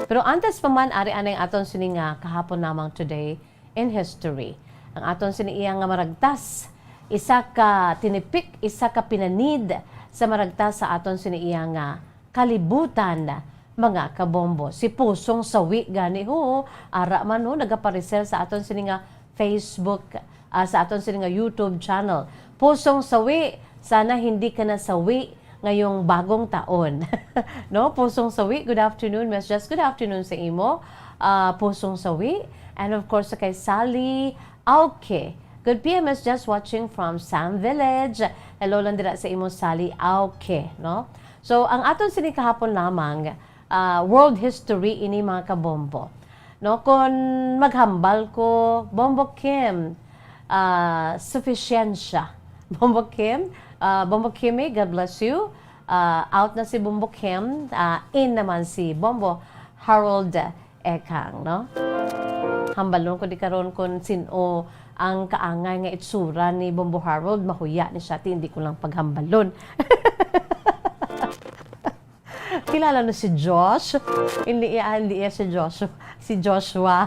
Pero antes pa man, ari anay aton sini nga kahapon lamang today in history. Ang aton sini iya nga maragtas, isa ka tinipik, isa ka pinanid sa maragtas sa aton sini iya nga kalibutan, mga kabombo. Si Pusong Sawi gani, ho, ara man, ho, nagaparisel sa aton sini nga Facebook, ah, sa aton sini nga YouTube channel. Pusong Sawi, sana hindi ka na sawi ngayong bagong taon. No, Pusong Sawi, good afternoon. Miss Jess, good afternoon sa imo. Ah, Pusong Sawi. And of course, sa kay Sally Auke. Good P M, Miss Jess, watching from Sam Village. Hello lang dira sa imo, Sally Auke, no? So, ang aton sini kahapon lamang, ah, world history ini, mga kabombo. No, kon maghambal ko, Bombo Kim, ah, sufficiencia. Bombo Kim, ah, Bombo Kimi, God bless you. Ah, out na si Bombo Kim, ah, in naman si Bombo Harold Ekang, no? Hambalon ko di karon kon sin-o ang kaangay nga itsura ni Bombo Harold, mahuya ni siya, ti hindi ko lang paghambalon. Kilala na si Josh? Hindi iya, hindi iya si Joshua. Si Joshua.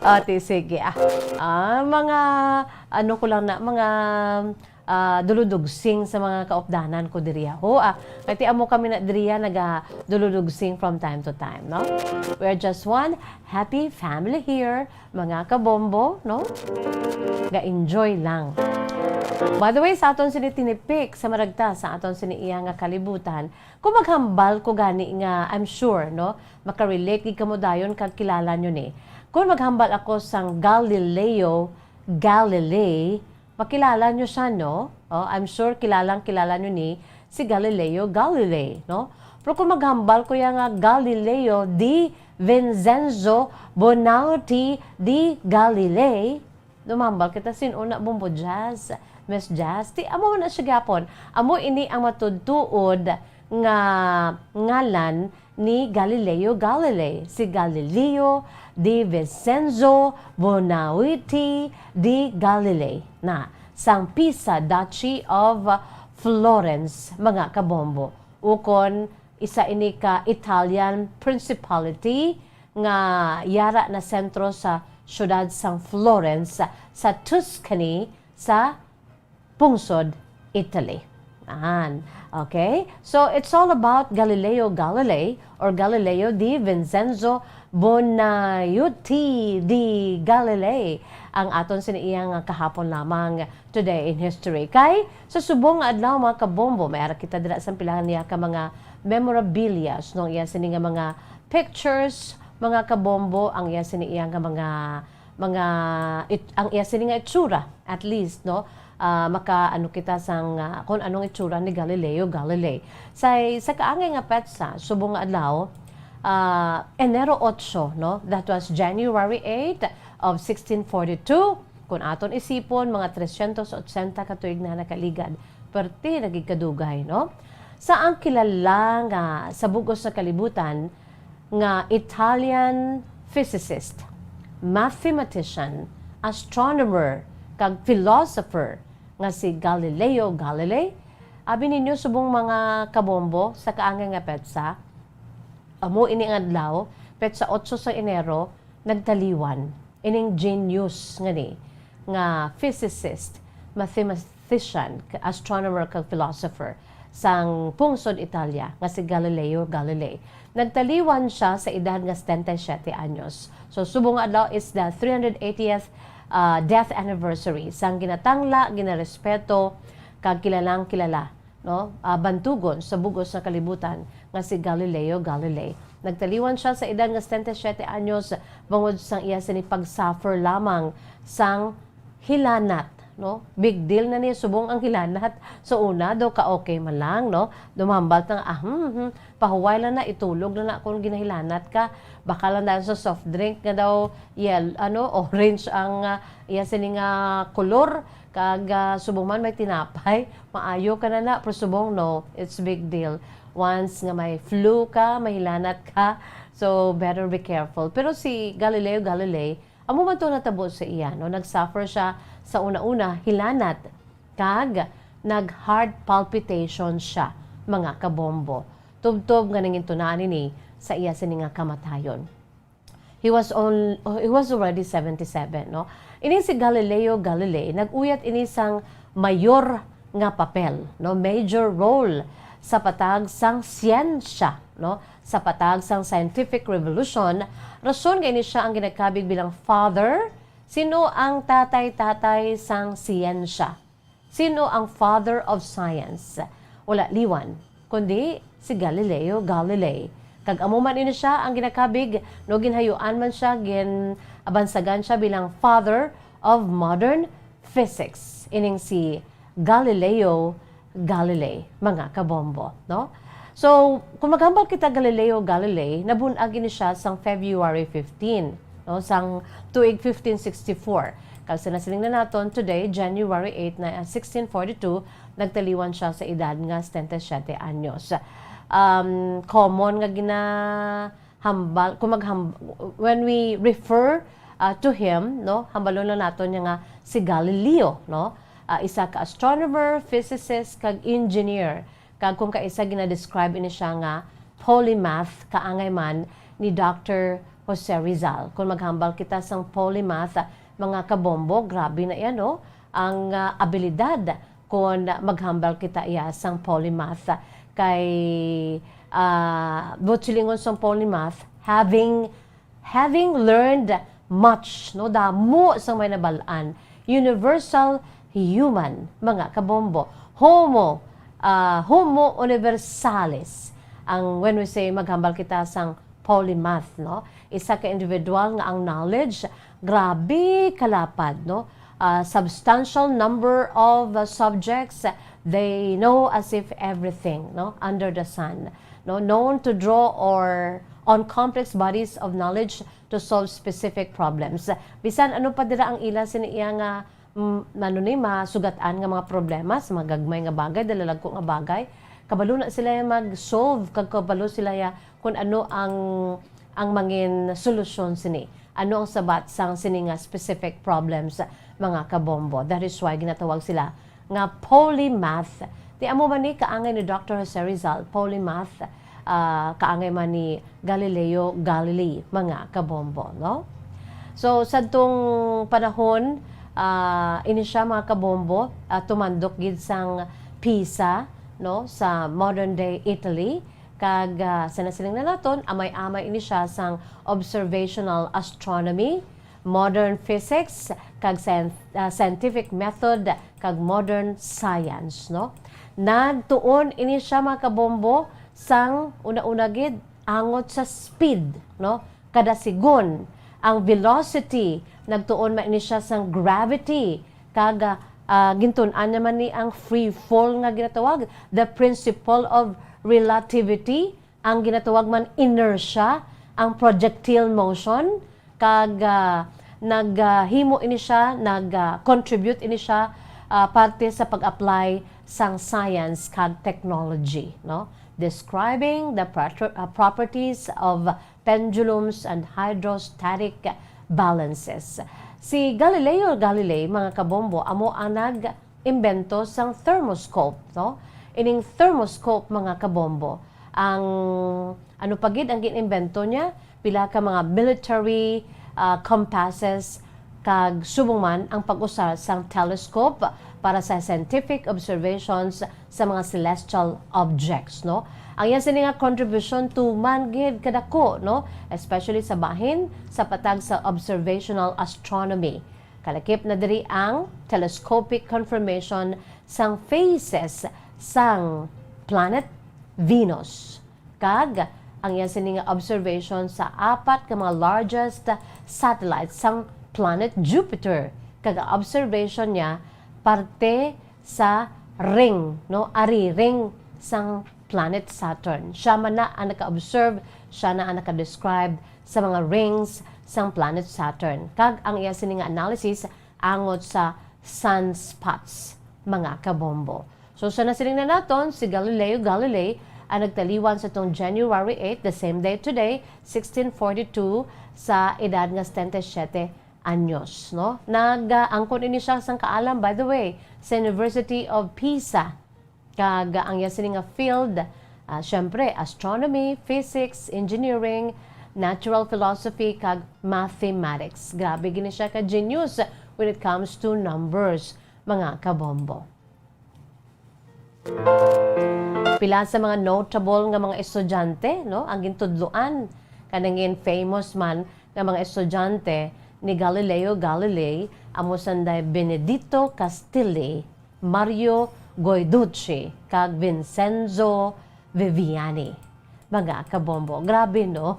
Ati, sige, ah. Ah, mga, ano ko lang na, mga, ah, duludugsing sa mga kaupdanan ko diri, ho, ah. Kay ti amo kami na diri, ah, naga duludugsing from time to time, no? We're just one happy family here, mga kabombo, no? Ga-enjoy lang. By the way, sa aton sini tinipik, sa maragta, sa aton sini iya nga kalibutan, kung maghambal ko gani nga, I'm sure, no? Makarelate gid kamo dayon kag kilala nyo ni. Kung maghambal ako sang Galileo Galilei, makilala nyo siya, no? Oh, I'm sure kilalang kilala nyo ni si Galileo Galilei, no? Pero kung maghambal ko ya nga Galileo di Vincenzo Bonauti di Galilei, dumambal kita, sin-o na, Bombo Jazz, Miss Jazz? Ti, amo na siya gyapon. Amo ini ang matuod-tuod nga ngalan ni Galileo Galilei, si Galileo di Vincenzo Bonauti di Galilei na sang Pisa, Duchy of Florence, mga kabombo. Ukon, isa ini ka Italian principality nga yara na sentro sa siyudad sang Florence sa Tuscany sa pungsod Italy. An. Okay? So, it's all about Galileo Galilei or Galileo di Vincenzo Bonaiuti di Galilei ang aton sini iya nga kahapon lamang, Today in History. Kay sa subong nga adlaw, mga kabombo, may ara kita dira sa pilahan niya ka mga memorabilia, no, iya sini nga mga pictures, mga kabombo, ang iya sini iya nga mga, mga it-, ang iya sini nga itsura, at least, no, ah, maka-ano kita sang, ah, kung anong itsura ni Galileo Galilei. Sa, sa kaangay nga petsa, subong nga adlaw, ah, Enero otso, no, that was January eight of sixteen forty-two. Kung aton isipon, mga tresyentos otsenta ka tuig na nakaligad. Perti na gid kadugay, no? Sa ang kilala nga sa bug-os nga kalibutan nga Italian physicist, mathematician, astronomer, kag philosopher nga si Galileo Galilei, abi ninyo, subong mga kabombo, sa kaangay nga petsa, amo ini nga adlaw, petsa otso sa Enero, nagtaliwan ining genius nga ni nga physicist, mathematician, astronomer, kag philosopher sang pungsod Italia nga si Galileo Galilei. Nagtaliwan siya sa edad nga setenta y siete anyos. So, subong nga adlaw is the three hundred eightieth, ah, death anniversary sang ginatangla, ginarespeto, kag kilalang kilala, no, ah, bantugon sa bug-os nga kalibutan nga si Galileo Galilei. Nagtaliwan siya sa edad nga setenta y siete anyos bangod sang iya sini pag-suffer lamang sang hilanat, no? Big deal na ni subong ang hilanat. So, una daw ka okay man lang, no? Dumambal ta nga, ah, hmm, hmm, pahuway lang na, itulog lang na kung ginahilanat ka. Baka lang dahil sa soft drink nga daw yel-, ano, orange ang, ah, iya sini nga kolor. Kag, ah, subong man may tinapay, maayo ka na na, pero subong, no, it's big deal. Once nga may flu ka, mahilanat ka, so better be careful. Pero si Galileo Galilei, amo man to natabo sa iya, no? Nag-suffer siya sa una-una, hilanat, kag nag-heart palpitation siya, mga kabombo. Tubtob nga nangintunaan ini sa iya sini nga kamatayon. He was on, he was already seventy-seven, no? Ini si Galileo Galilei, nag-uyat ini sang mayor nga papel, no? Major role sa patag sang siyensya, no? Sa patag sang scientific revolution, rason nga ini siya ang ginakabig bilang father. Sino ang tatay-tatay sang siyensya? Sino ang father of science? Wala liwan, kundi si Galileo Galilei. Kag amo man ini siya ang ginakabig, no, ginhayuan man siya, ginabansagan siya bilang father of modern physics. Ining si Galileo Galilei, mga kabombo, no? So, kung maghambal kita Galileo Galilei, nabun-ag ini siya sang February fifteen, no, sang tuig fifteen sixty-four. Kag sa nasiling na naton, today, January eight na, ah, sixteen forty-two, nagtaliwan siya sa edad nga setenta y siete anyos. Um, common nga ginahambal, kung magham-, when we refer, ah, to him, no, hambalon lang naton niya nga si Galileo, no? Ah, isa ka astronomer, physicist, kag engineer. Kag kung kaisa, gina-describe ini siya nga polymath, kaangay man ni Doctor Jose Rizal. Kung maghambal kita sang polymath, mga kabombo, grabe na iya, no? Ang, ah, abilidad kung maghambal kita iya sang polymath. Kay, ah, buot silingon sang polymath, having having learned much, no, damo sang may nabal-an, universal human, mga kabombo, homo, ah, homo universalis. Ang, when we say, maghambal kita sang polymath, no, isa ka individual nga ang knowledge grabe kalapad, no, ah, substantial number of, ah, subjects they know as if everything, no, under the sun, no, known to draw or on complex bodies of knowledge to solve specific problems. Bisan ano pa dira ang ila sini iya nga, mm, ano ni, masugat-an nga mga problema sa mga gagmay nga bagay, dalalagko nga bagay, kabalo na sila ya mag-solve, kag kabalo sila ya kung ano ang, ang mangin solusyon sini. Ano ang sabat sang sini nga specific problems, mga kabombo? That is why ginatawag sila nga polymath. Ti amo man ni kaangay ni Doctor Jose Rizal, polymath, ah, kaangay man ni Galileo Galilei, mga kabombo, no? So, sadtong panahon, ah, ini siya, mga kabombo, ah, tumandok gid sang Pisa, no, sa modern-day Italy, kag, ah, sa nasiling na naton, amay-amay ini siya sang observational astronomy, modern physics, kag scien-, ah, scientific method, kag modern science, no? Nagtuon ini siya, mga kabombo, sang una-una gid, angot sa speed, no? Kada sigon, ang velocity, nagtuon man ini siya sang gravity, kag, ah, ah, gintun-an naman ni ang free fall nga ginatawag, the principle of relativity, ang ginatawag man inertia, ang projectile motion, kag, ah, nag, ah, himo ini siya, nag, ah, contribute ini siya, ah, parte sa pag-apply sang science kag technology, no? Describing the protr-, ah, properties of pendulums and hydrostatic balances. Si Galileo Galilei, mga kabombo, amo ang nag-imbento sang thermoscope, no? Ining thermoscope, mga kabombo, ang ano pa gid ang gin-imbento niya? Pila ka mga military, ah, compasses, kag subong man ang pag-usar sang telescope para sa scientific observations sa mga celestial objects, no? Ang iya sini nga contribution tuman gid kadako, no? Especially sa bahin sa patag sa observational astronomy. Kalakip na diri ang telescopic confirmation sang phases sang planet Venus. Kag ang iya sini nga observation sa apat ka mga largest satellites sang planet Jupiter. Kag ang observation niya parte sa ring, no, ari ring sang planet Saturn. Siya man na ang naka-observe, siya na ang naka-describe sa mga rings sang planet Saturn. Kag ang iya sini nga analysis angot sa sunspots, mga kabombo. So, sa nasiling na naton, si Galileo Galilei ang nagtaliwan sa tong January eight, the same day today, sixteen forty-two, sa edad nga setenta y siete anyos, no? Nag-, ah, angkon ini siya sang kaalam, by the way, sa University of Pisa. Kag ang iya sini nga field, ah, syempre, astronomy, physics, engineering, natural philosophy, kag mathematics. Grabe gini siya ka genius when it comes to numbers, mga kabombo. Pila sa mga notable nga mga estudyante, no, ang gintudloan kanangin famous man nga mga estudyante ni Galileo Galilei, amo sanday Benedetto Castilli, Mario Guiducci, kag Vincenzo Viviani. Mga kabombo, grabe, no?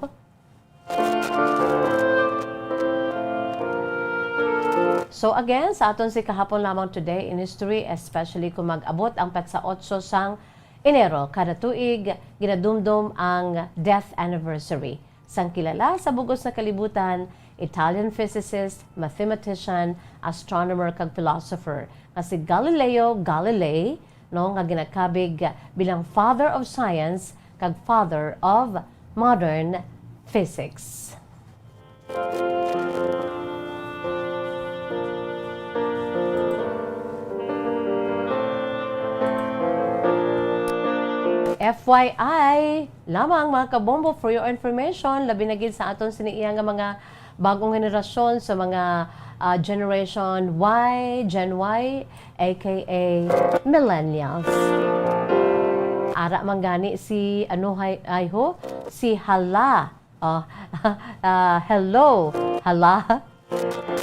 So again, sa aton si kahapon lamang today in history, especially kung mag-abot ang petsa otso sang Enero kada tuig, ginadumdom ang death anniversary sang kilala sa bug-os nga kalibutan, Italian physicist, mathematician, astronomer, kag philosopher nga si Galileo Galilei, no, nga ginakabig bilang father of science kag father of modern physics. F Y I lamang, mga kabombo, for your information, labi na gid sa aton sini iya nga mga bagong henerasyon, sa mga, ah, Generation Y, Gen Y, A K A millennials. Ara man gani si, ano, hay-, ay ho, si Hala. Oh, ah, hello, Hala.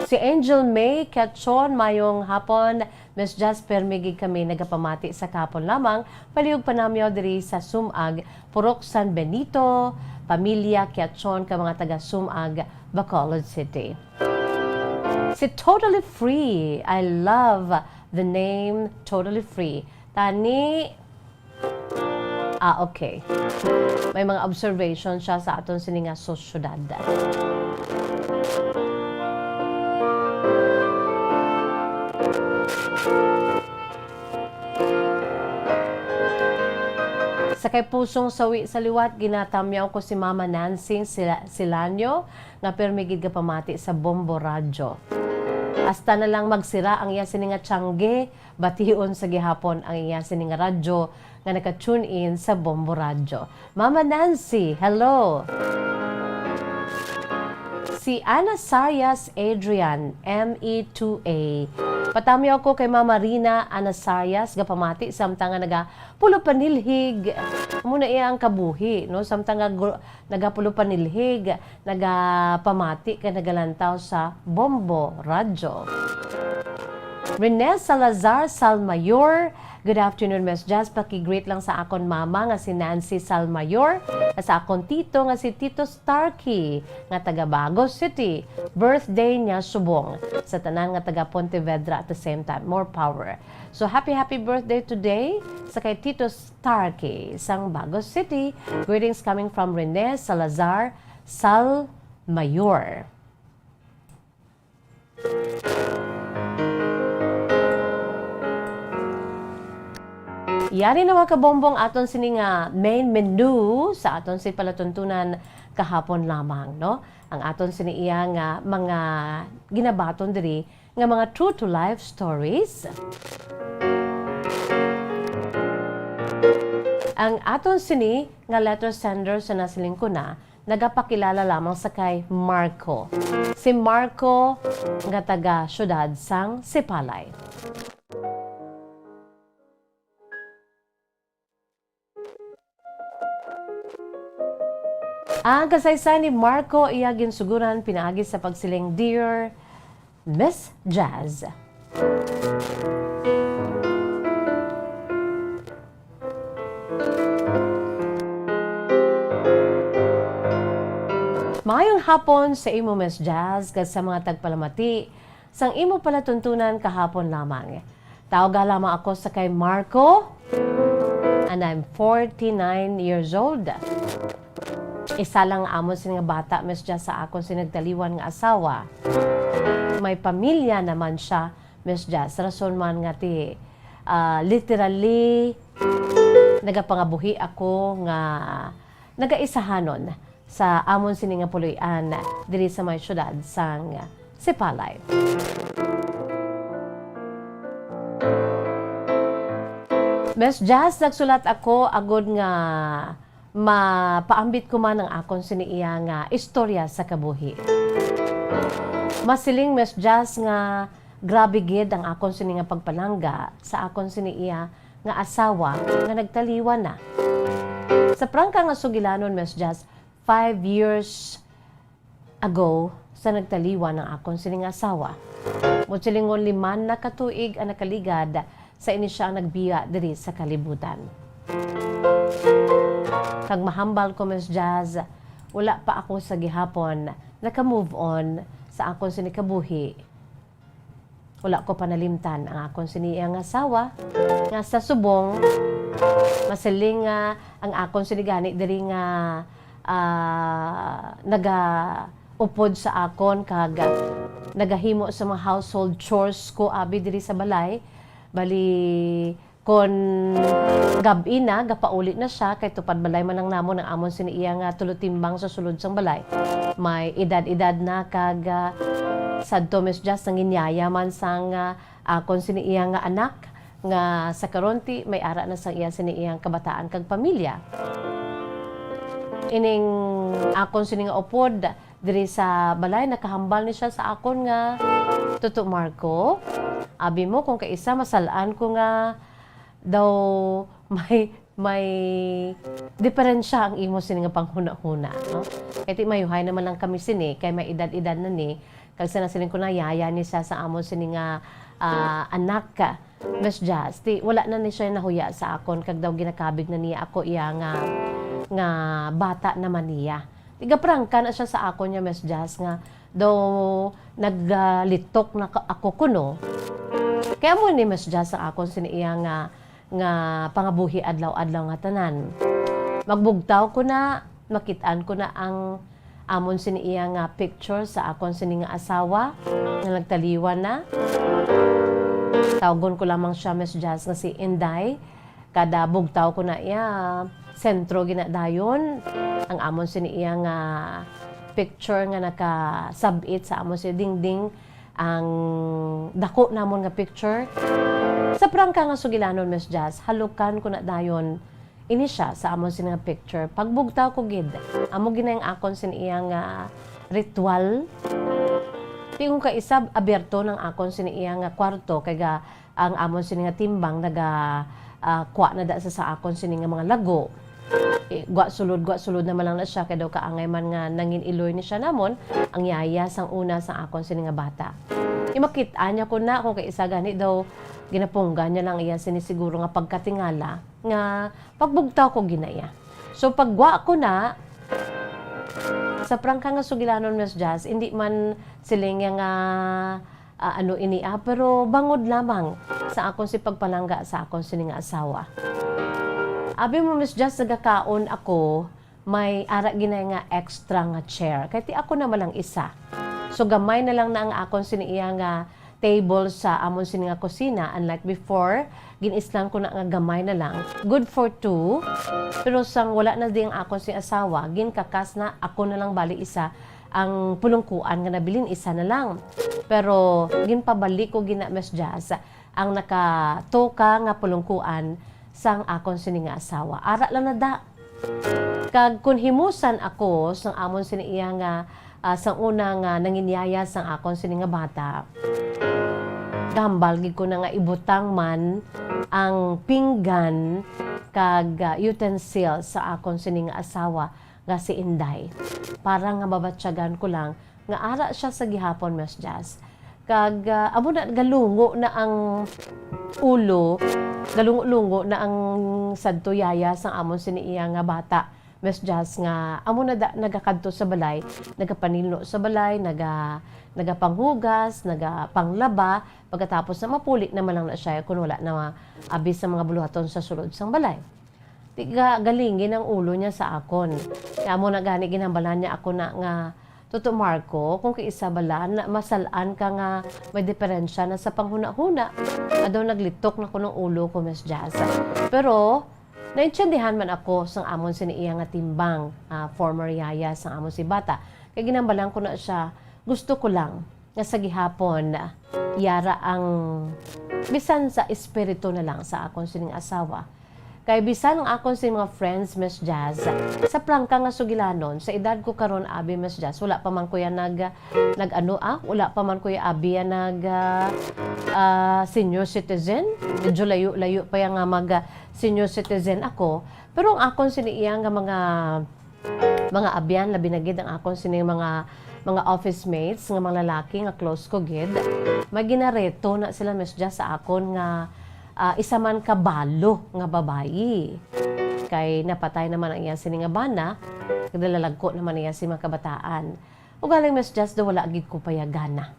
Si Angel May Quechon, mayong hapon. Miss Jess, permi gid kami nagapamati sa kahapon lamang. Palihog panamyaw diri sa Sumag, Purok San Benito, pamilya Quechon, ka mga taga Sumag, Bacolod City. Si Totally Free. I love the name Totally Free. Tani, ah, okay. May mga observation siya sa aton sini nga sosyedad. Sa kay pusong sawi sa liwat, ginatamyaw ko si Mama Nancy Sila-, Silanyo, nga pirmi gid gapamati sa Bombo Radyo. Hasta na lang magsira ang iya sini nga tiyangge, bation sa gihapon ang iya sini nga radyo nga naka-tune in sa Bombo Radyo. Mama Nancy, hello! Si Anasarias Adrian, M E two A. Patamiaw ko kay Mama Rina Anasarias, gapamati samtang nga nagapulo panilhig. Amo na iya ang kabuhi, no? Samtang nga gu-, nagapulo panilhig, nagapamati kag nagalantaw sa Bombo Radyo. Rene Salazar Salmayor, "Good afternoon, Miss Jazz. Paki-greet lang sa akon mama nga si Nancy Salmayor, sa akon tito nga si Tito Starkey, nga taga Bagos City. Birthday niya subong. Sa tanan nga taga Pontevedra at the same time, more power." So, happy, happy birthday today sa kay Tito Starkey sang Bagos City. Greetings coming from Rene Salazar Salmayor. Yari na, mga kabombong, aton sini nga main menu sa aton sini palatuntunan kahapon lamang, no? Ang aton sini iya nga mga ginabaton diri nga mga true to life stories. Ang aton sini nga letter sender sa nasiling ko na, nagapakilala lamang sa kay Marco. Si Marco nga taga siyudad sang Sipalay. Ang kasaysayan ni Marco iya ginsuguran pinaagi sa pagsiling, "Dear Miss Jazz." Maayong hapon sa imo, Miss Jazz, kag sa mga tagpalamati sang imo palatuntunan kahapon lamang. Tawga lamang ako sa kay Marco, and I'm forty-nine years old. Isa lang amon sini nga bata, Miss Jazz, sa akon sini nagtaliwan nga asawa. May pamilya naman siya, Miss Jazz. Rason man nga ti, ah, literally, nagapangabuhi ako nga nagaisahanon sa amon sini nga puloy-an diri sa may siyudad sang Sipalay. Miss Jazz, nagsulat ako agud nga mapaambit ko man ang akon sini iya nga istorya sa kabuhi. Masiling, Miss Jazz, nga grabe gid ang akon sini nga pagpalangga sa akon sini iya nga asawa nga nagtaliwan na. Sa prangka nga sugilanon, Miss Jazz, five years ago sa nagtaliwan ang akon sining asawa. Mo silingon, lima na ka tuig ang nakaligad sa ini siya ang nagbiya diri sa kalibutan. Kag mahambal ko, Miss Jazz, wala pa ako sa gihapon naka-move on sa akon sini kabuhi. Wala ko pa nalimtan ang akon sini iyang asawa, nga sa subong, masiling nga ang akon sini gani diri nga, ah, nagaupod sa akon kag nagahimo sa mga household chores ko abi diri sa balay. Bali, kon gab-i na, gapauli na siya, kay tupad balay man lang namon ang amon sini iya nga tulo timbang sa sulod sang balay. May edad-edad na kag, ah, sadto, Miss Jazz, nanginyaya man sang, ah, akon sini iya nga anak, nga sa karon ti may ara na sang iya sini iyang kabataan kag pamilya. Ining akon sini nga upod diri sa balay, nakahambal ni siya sa akon nga, "Tuto, Marco, abi mo, kung kaisa, masal-an ko nga daw may, may diperensya ang imo sini nga panghunahuna, no? Kay ti mayuhay naman lang kami sini, kay may edad-edad na ni, kag sa nasiling ko na, yaya ni siya sa amon sini nga, ah, anak, Miss Jazz. Ti wala na ni siya nahuya sa akon, kag daw ginakabig na niya ako iya nga, nga bata naman niya." Ti gaprangka na siya sa akon niya, Miss Jazz, nga daw naglitok na ka-, ako kuno. Kaya mo ni Miss Jazz ang akon sini iya nga, nga pangabuhi adlaw-adlaw nga tanan. Magbugtaw ko na, makit-an ko na ang amon sini iya nga picture sa akon sini nga asawa nga nagtaliwan na. Tawgon ko lamang siya, Miss Jazz, nga si Inday. Kada bugtaw ko na iya, sentro ginadayon ang amon sini iya nga picture nga nakasab-it sa amon sini dingding, ang dako namon nga picture. Sa prangka nga sugilanon, Miss Jazz, halukan ko na dayon ini siya sa amon sini nga picture. Pagbugtaw ko gid, amo gid na ang akon sini iya nga ritual. Ti kung kaisa, abierto nang akon sini iya nga kwarto, kay ga-, ang amon sini nga timbang naga, ah, kuha na da sa, sa akon sini nga mga lago. Eh, gwa sulod, gwa sulod naman lang na siya, kay daw kaangay man nga nangin-iloy ni siya namon, ang yaya sang una sa akon sini nga bata. Imakit-an niya ko na kung kaisa gani daw ginapunggan niya lang iya sini siguro nga pagkatingala nga pagbugtaw ko ginaya. So, pagwa ko na, sa prangka nga sugilanon, Miss Jazz, hindi man siling nga, ah, ano ini, ah, pero bangod lamang sa akon si pagpalangga sa akon sini nga asawa. Abi mo, Miss Jazz, nagakaon ako, may ara ginay nga extra nga chair. Kay ti ako naman lang isa. So, gamay na lang na ang akon sini iya nga table sa amon sini nga kusina. Unlike before, gin-islan ko na nga gamay na lang. Good for two. Pero sang wala na di ang akon si asawa, ginkakas na ako na lang bali isa ang pulungkuan nga nabilin, isa na lang. Pero ginpabalik ko gina, Miss Jazz, ang nakatoka nga pulungkuan sang akon sini nga asawa. Ara lang na da. Kag kun himusan ako sang amon sini iya nga, ah, sang una nga nanginyaya sang akon sini nga bata, gahambal gid ko na nga ibutang man ang pinggan kag, ah, utensil sa akon sini nga asawa nga si Inday, para nga mabatyagan ko lang nga ara siya sa gihapon, Miss Jazz. Kag, ah, amo na, galungo na ang ulo, galungo-lungo na ang sadto yaya sang amon sini iya nga bata, Miss Jazz, nga amo na da, nagakadto sa balay, nagapanilno sa balay, naga-, nagapanghugas, nagapanglaba, pagkatapos na mapuli naman lang na siya kun wala na abi sa mga buluhaton sa sulod sang balay. Ti ga-, galingi ang ulo niya sa akon. Kaya amo na gani ginhambalan niya ako na nga, "Toto Marco, kung kaisa bala na masal-an ka nga may diferensya na sa panghunahuna." Adaw naglitok na kuno ang ulo ko, Miss Jazz. Pero, naintindihan man ako sang amon sini iya nga timbang, ah, former yaya sang amon si bata. Kay ginhambalan ko na siya, gusto ko lang nga sa gihapon, yara ang bisan sa espiritu na lang sa akon sining asawa. Kay bisan ang akon sing mga friends, Miss Jazz, sa prangka nga sugilanon, sa edad ko karon, abi, Miss Jazz, wala pa man ko ya nag, nag-ano, ah, wala pa man ko ya, abi, ya nag, ah, ah, senior citizen. Medyo layo-layo pa ya nga mag, ah, senior citizen ako. Pero ang akon sini iya nga mga mga abyan, labi na gid ang akon sining mga, mga office mates nga mga lalaki nga close ko gid, may ginareto na sila, Miss Jazz, sa akon nga, ah, isa man ka balo nga babayi. Kay napatay naman ang iya sini nga bana, nagdalagko naman iya si mga kabataan. Ugaling, Miss Jazz, daw wala gid ko payagana.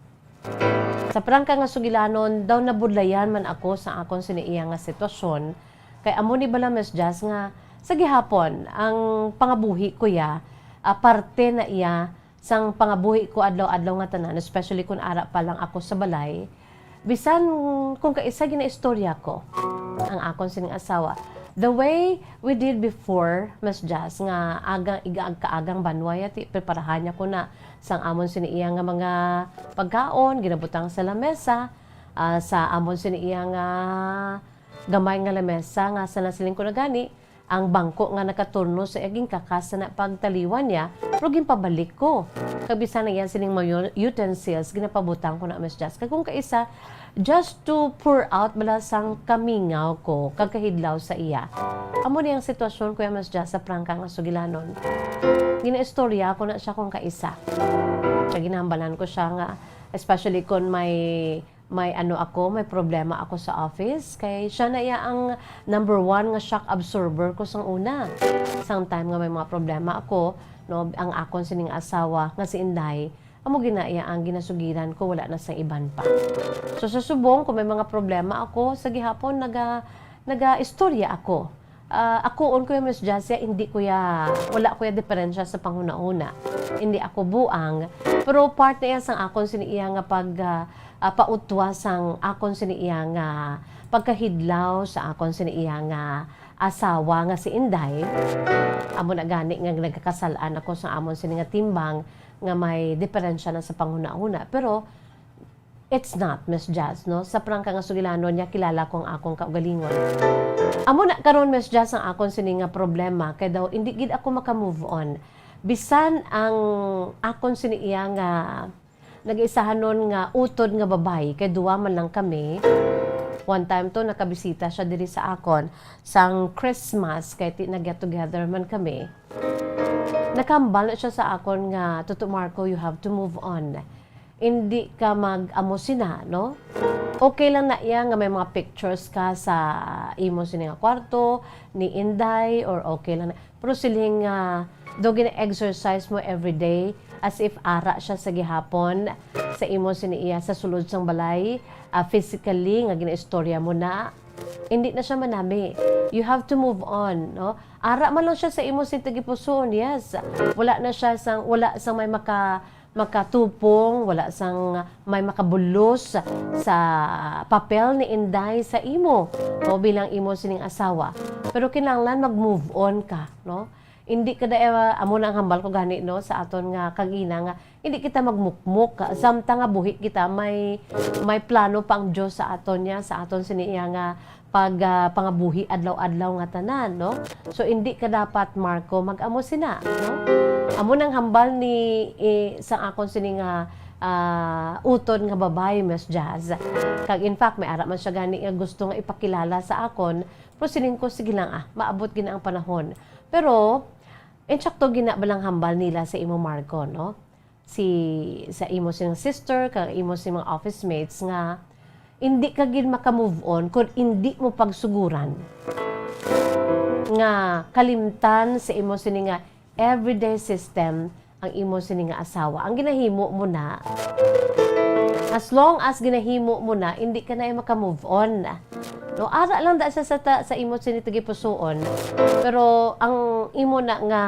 Sa prangka nga sugilanon, daw nabudlayan man ako sa akon sini iya nga sitwasyon, kay amo ni bala, Miss Jazz, nga sa gihapon, ang pangabuhi ko ya, ah, parte na iya sang pangabuhi ko adlaw-adlaw nga tanan, especially kun ara pa lang ako sa balay. Bisan kung kaisa ginaistorya ko ang akon sining asawa, the way we did before, Miss Jazz, nga aga, iga, kaagang banwa ya, ti, preparahan niya ko na sang amon sini iya nga mga pagkaon, ginabutang sa lamesa, ah, sa amon sini iya nga gamay nga lamesa, nga sa nasiling ko na gani, ang bangko nga nakaturno sa iya ginkakas na pagtaliwan niya, pero ginpabalik ko. Kag bisan na iya sining mga utensils, ginapabutang ko na, Miss Jazz. Kag kung kaisa, just to pour out bala sang kamingaw ko kag kahidlaw sa iya. Amo ni ang sitwasyon, Kuya Mas Jazz, sa prangka nga sugilanon. Ginaistorya ko na siya kung kaisa. Kag ginambalan ko siya nga, especially kon may, may ano ako, may problema ako sa office, kay siya na iya ang number one nga shock absorber ko sang una. Sang time nga may mga problema ako, no, ang akon sining asawa nga si Inday, amo gina iya ang ginasugiran ko, wala na sa iban pa. So, sa subong, kung may mga problema ako, sa gihapon, naga-, naga-istorya ako. Ah, akoon ko ya, Miss Jasia, hindi ko ya, wala ko ya diferensya sa panghunahuna. Hindi ako buang, pero part na iya sang akon sini iya nga pag, ah, ah, pautwa sang akon sini iya nga pagkahidlaw sa akon sini iya nga asawa nga si Inday. Amo na gani nga nagkakasal-an ako sa amon sini nga timbang nga may diferensya na sa panghunahuna. Pero it's not, Miss Jazz, no? Sa prangka nga sugilanon niya, kilala ko ang akong kaugalingon. Amo na karon, Miss Jazz, ang akon sini nga problema, kay daw hindi gid ako maka-move on. Bisan ang akon sini iya nga nag-isahanon nga utod nga babayi, kay duwa man lang kami. One time to, nakabisita siya diri sa akon sang Christmas, kay ti-, nag-get together man kami. Nakahambal na siya sa akon nga, "Tuto Marco, you have to move on. Indi ka mag-amo sina, no? Okay lang na iya nga may mga pictures ka sa imo sini nga kwarto, ni Inday, or okay lang na." Pero siling nga, daw gina-exercise mo everyday, as if ara siya sa gihapon, sa imo sini iya, sa sulod sang balay, ah, physically, nga ginaistorya mo na, hindi na siya manami. You have to move on, no? Ara man lang siya sa imo sini tagipusoon, yes. Wala na siya sang, wala sang may maka-, makatupong, wala sang may makabulos sa papel ni Inday sa imo, no, bilang imo sining asawa. Pero kinahanglan mag-move on ka, no? Hindi ka da, eh, amo na ang hambal ko gani, no, sa aton nga kag-ina nga hindi kita magmukmok, samtang nga buhi kita, may, may plano pa ang Dios sa aton niya, sa aton sini iya nga pag, ah, pangabuhi adlaw-adlaw nga tanan, no? So, hindi ka dapat, Marco, mag-amo sina, no? Amo nang hambal ni, eh, sang akon sini nga, ah, utod nga babayi, Miss Jazz. Kag in fact, may ara man siya gani nga gusto nga ipakilala sa akon, pero siling ko, "Sige lang, ah, maabot gina ang panahon." Pero, insakto gina ba lang hambal nila sa imo, Marco, no? Si, sa imo sing sister, kag imo sing mga office mates nga hindi ka gid maka-move on kung hindi mo pagsuguran nga kalimtan sa imo sini nga everyday system ang imo sini nga asawa. Ang ginahimo mo na, as long as ginahimo mo na, hindi ka na maka-move on. No, ara lang da sa, sa, ta-, sa imo sini tagipusoon. Pero ang imo na nga,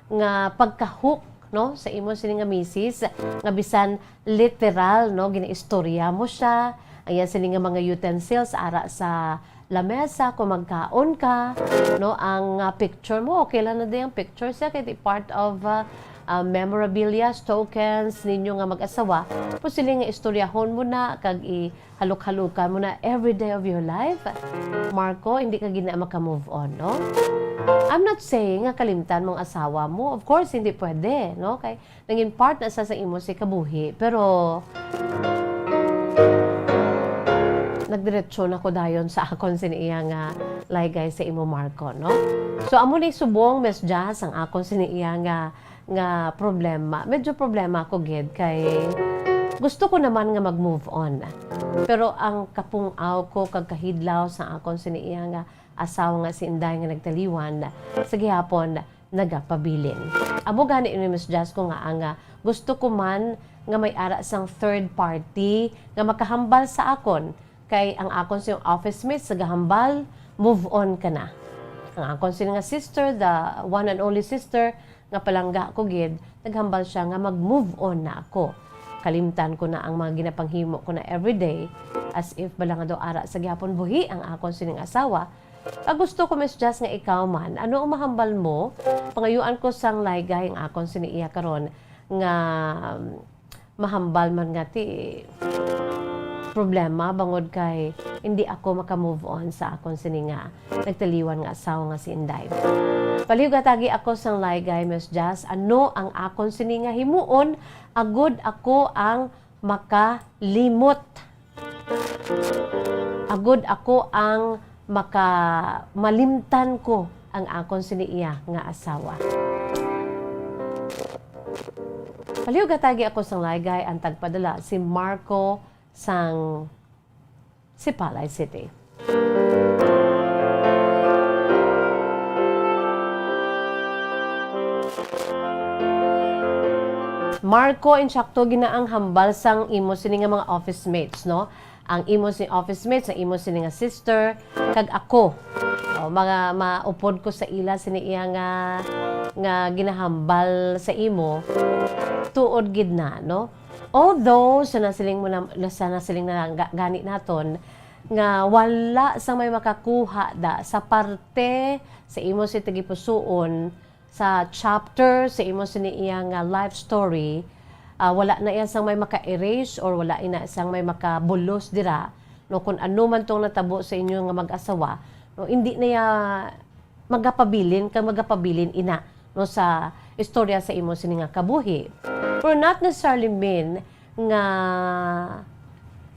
nga pagka-hook, no, sa imo sini nga misis, nga bisan literal, no, ginaistorya mo siya, ang iya sini nga mga utensils ara sa lamesa kung magkaon ka, no, ang, ah, picture mo, okay lang na din ang picture siya, kay di part of, ah, ah, memorabilia, tokens ninyo nga mag-asawa. Tapos sila nga istoryahon mo na, kag i-, halok-halukan mo na every day of your life, Marco, hindi ka gina maka-move on, no? I'm not saying nga kalimtan mong asawa mo. Of course, hindi pwede, no? Kay nangin part na sa, sa imo si kabuhi. Pero, nagdiretso na ko dayon sa akon sini iya nga laygay sa imo, Marco, no? So, amo ni subong, Miss Jazz, ang akon sini iya nga nga problema. Medyo problema ako gid kay gusto ko naman nga mag-move on. Pero ang kapung-aw ko kag kahidlaw sa akon sini iya nga asawa nga si Inday nga nagtaliwan, sa gihapon nagapabilin. Amo gani ni Miss Jazz ko nga ang, ah, gusto ko man nga may ara sang third party nga makahambal sa akon. Kay ang akon sing office mates nagahambal, "Move on ka na." Ang akon sini nga sister, the one and only sister, nga palangga ko gid, naghambal siya nga mag-move on na ako. Kalimtan ko na ang mga ginapanghimo ko na everyday, as if bala nga daw ara sa gihapon buhi ang akon sining asawa. Kag gusto ko, Miss Jazz, nga ikaw man, ano ang mahambal mo? Pangayuan ko sang laygay ang akon sini iya karon nga, um, mahambal man nga ti problema bangod kay hindi ako maka-move on sa akon sini nga nagtaliwan nga asawa nga si Inday. Palihog atagi ako sang laygay, Miss Jazz, ano ang akon sini nga himuon agud ako ang makalimot? Agud ako ang maka-, malimtan ko ang akon sini iya nga asawa. Palihog atagi ako sang laygay, ang tagpadala si Marco sang Sipalay City. Marco, insakto gina ang hambal sang imo sini nga mga office mates, no? Ang imo si office mates, ang imo sini nga sister, kag ako. O, mga maupod ko sa ila sini iya nga, nga ginahambal sa imo. Tuod gid na, no? Although, sa nasiling mo na, na, sa nasiling na ga-, gani naton, nga wala sang may makakuha da sa parte sa imo si tagipusoon, sa chapter sa imo sini iya nga life story, ah, wala na iya sang may maka-erase or wala ina sang may makabulos dira, no, kung ano man tong natabo sa inyo nga mag-asawa, no, hindi na iya magapabilin kag magapabilin ina, no, sa istorya sa imo sini nga kabuhi. Pero not necessarily mean nga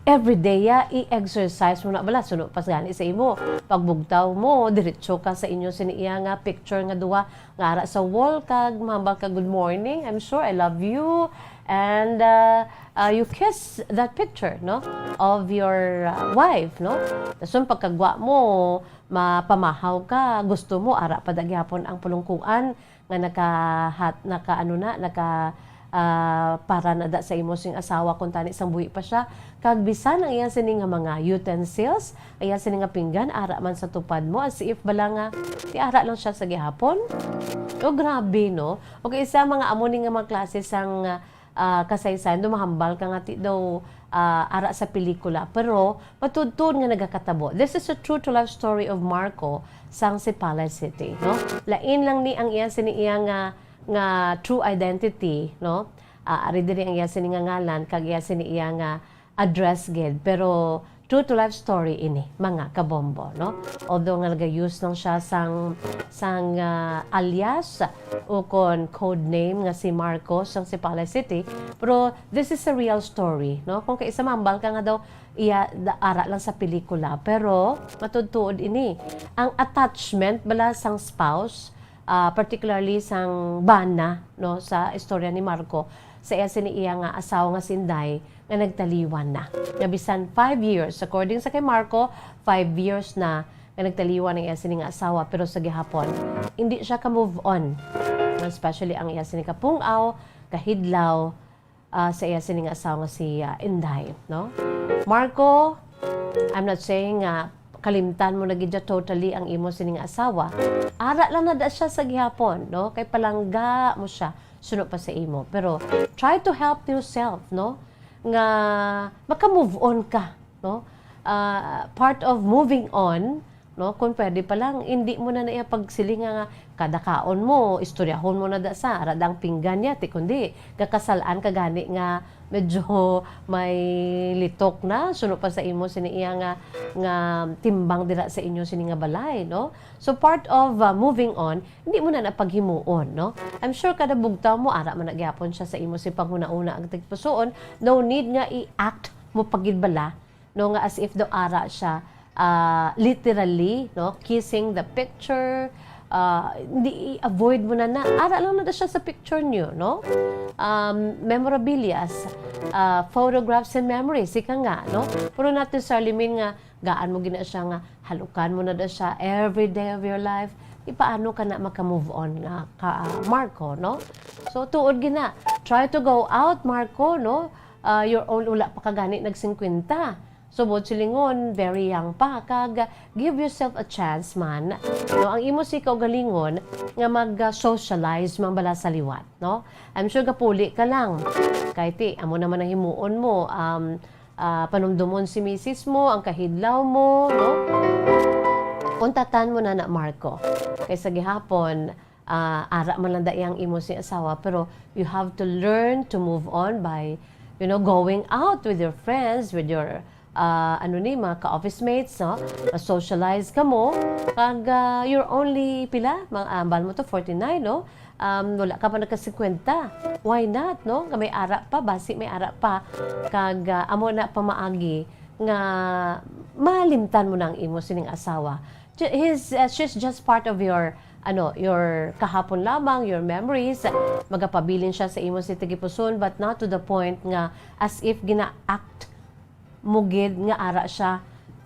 everyday ya i-exercise mo na bala, suno pa gani sa imo. Pagbugtaw mo, diretso ka sa inyo sini iya nga picture nga duha nga ara sa wall, kag mahambal ka, "Good morning, I'm sure I love you." And, uh, uh, you kiss that picture, no, of your, uh, wife, no? Dason pagkagwa mo, mapamahaw ka, gusto mo ara pa da gihapon ang pulungkuan nga nakahat-, naka, ano na, naka, ah, para na da sa imo sing asawa kung tani sang buhi pa siya. Kag bisan ang iya sini nga mga utensils, ang iya sini nga pinggan, ara man sa tupad mo, as if bala nga, ti ara lang siya sa gihapon. O, grabe, no? O kay isa mga amo ni nga mga klase sang, ah, ah, kasaysayan, daw mahambal ka nga ti daw, ah, ara sa pelikula, pero matuod-tuod nga nagakatabo. This is a true to life story of Marco sang Sipalay City, no? Lain lang ni ang iya sini iya nga, nga true identity, no? Ah, ari diri ang iya sini nga ngalan, kag iya sini iya nga address gid, pero true to life story ini, mga kabombo, no? Although nga naga-use lang siya sang, sang, ah, alias o kon code name nga si Marco sang Sipalay City, pero this is a real story, no? Kung kaisa mahambal ka nga daw iya da-, ara lang sa pelikula, pero matuod-tuod ini. Ang attachment bala sang spouse, ah, particularly sang bana, no, sa istorya ni Marco, sa iya sini iya nga asawa nga si Inday, nga nagtaliwan na. Nga bisan five years, according sa kay Marco, five years na nga nagtaliwan ang iya sini nga asawa, pero sa gihapon, hindi siya ka-move on. Especially ang iya sini kapung-aw, kahidlaw, ah, sa iya sini nga asawa nga si, ah, Inday, no? Marco, I'm not saying nga kalimtan mo na gid siya totally ang imo sini nga asawa. Ara lang na da siya sa gihapon, no? Kay palangga mo siya, suno pa sa imo. Pero try to help yourself, no? Nga maka-move on ka, no? Ah, part of moving on, no? Kung pwede pa lang, hindi mo na na iya pagsiling nga, nga kada kaon mo, istoryahon mo na da sa, ara dang pinggan niya, ti kundi, gakasal-an ka gani nga medyo may litok na, suno pa sa imo sini iya nga, nga timbang dira sa inyo sini nga balay, no? So, part of, uh, moving on, hindi mo na napaghimuon, no? I'm sure kada bugtaw mo, ara man na gyapon siya sa imo si panghuna-una ang tagpusoon, no need nga i-act mo pa gid bala, no, nga as if daw ara siya, ah, literally, no, kissing the picture, ah, hindi, i-avoid mo na na. Ara lang na siya sa picture niyo, no? Um, memorabilias, ah, photographs and memories, ika nga, no? Pero not necessarily mean nga gaan mo gina siya nga halukan mo na da siya every day of your life. Di paano ka na maka-move on nga ka, ah, Marco, no? So, tuod gina, try to go out, Marco, no? Ah, your own, wala pa ka gani nag-singkwenta. So, buot silingon, very young pa, kag give yourself a chance man. No, ang imo si kaugalingon nga mag-socialize man bala sa liwat, no? I'm sure gapuli ka lang. Kay ti, amo naman ang himuon mo, um, ah, panumdumon si misis mo, ang kahidlaw mo, no? Untatan mo na na, Marco. Kay sa gihapon, ah, ara man lang da iyang imo si asawa, pero you have to learn to move on by, you know, going out with your friends, with your, ah, ano ni, mga ka-office mates, no? Ma-socialize ka mo, kag, ah, you're only pila, mga ambal mo to, forty-nine, no? Um, wala ka pa nagka-singkwenta. Why not, no? Nga may ara pa, basi may ara pa. Kag, ah, amo na pamaagi nga malimtan mo na ang imo sining asawa. Ju-, he's, uh, she's just part of your, ano, your kahapon lamang, your memories. Magapabilin siya sa imo si tagipuson, but not to the point nga as if gina-act mo gid nga ara siya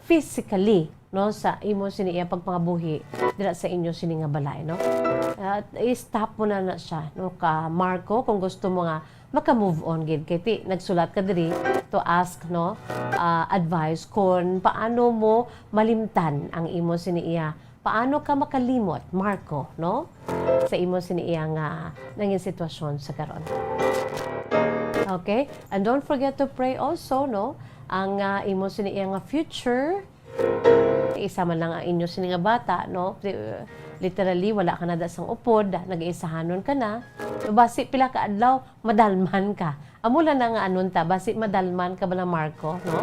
physically, no, sa imo sini iya pagpangabuhi dira sa inyo sini nga balay, no? At i-stop mo na na siya, no, ka Marco, kung gusto mo nga maka-move on gid. Kay ti, nagsulat ka diri to ask, no, ah, advice kung paano mo malimtan ang imo sini iya. Paano ka makalimot, Marco, no? Sa imo sini iya nga nangin sitwasyon sa karon. Okay? And don't forget to pray also, no? Ang, ah, imo sini iya nga future, isa man lang ang inyo sini nga bata, no? Literally, wala ka na da sang upod, nag-iisahanon ka na. So, basi pila ka adlaw, madalman ka. Amo lang na nga anunta, basi madalman ka bala, Marco, no?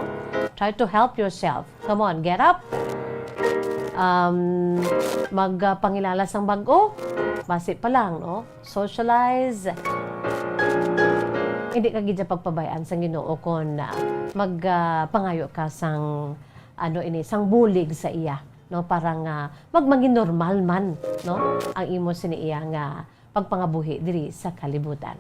Try to help yourself. Come on, get up. Um, mag, ah, pangilala sang bag-o. Basi pa lang, no? Socialize. Hindi ka gid pagpabayaan sang Ginoo kon, ah, mag, ah, pangayo ka sang, ano ini, sang bulig sa iya, no? Para nga mag-, maging normal man, no? Ang imo sini iya nga pagpangabuhi diri sa kalibutan.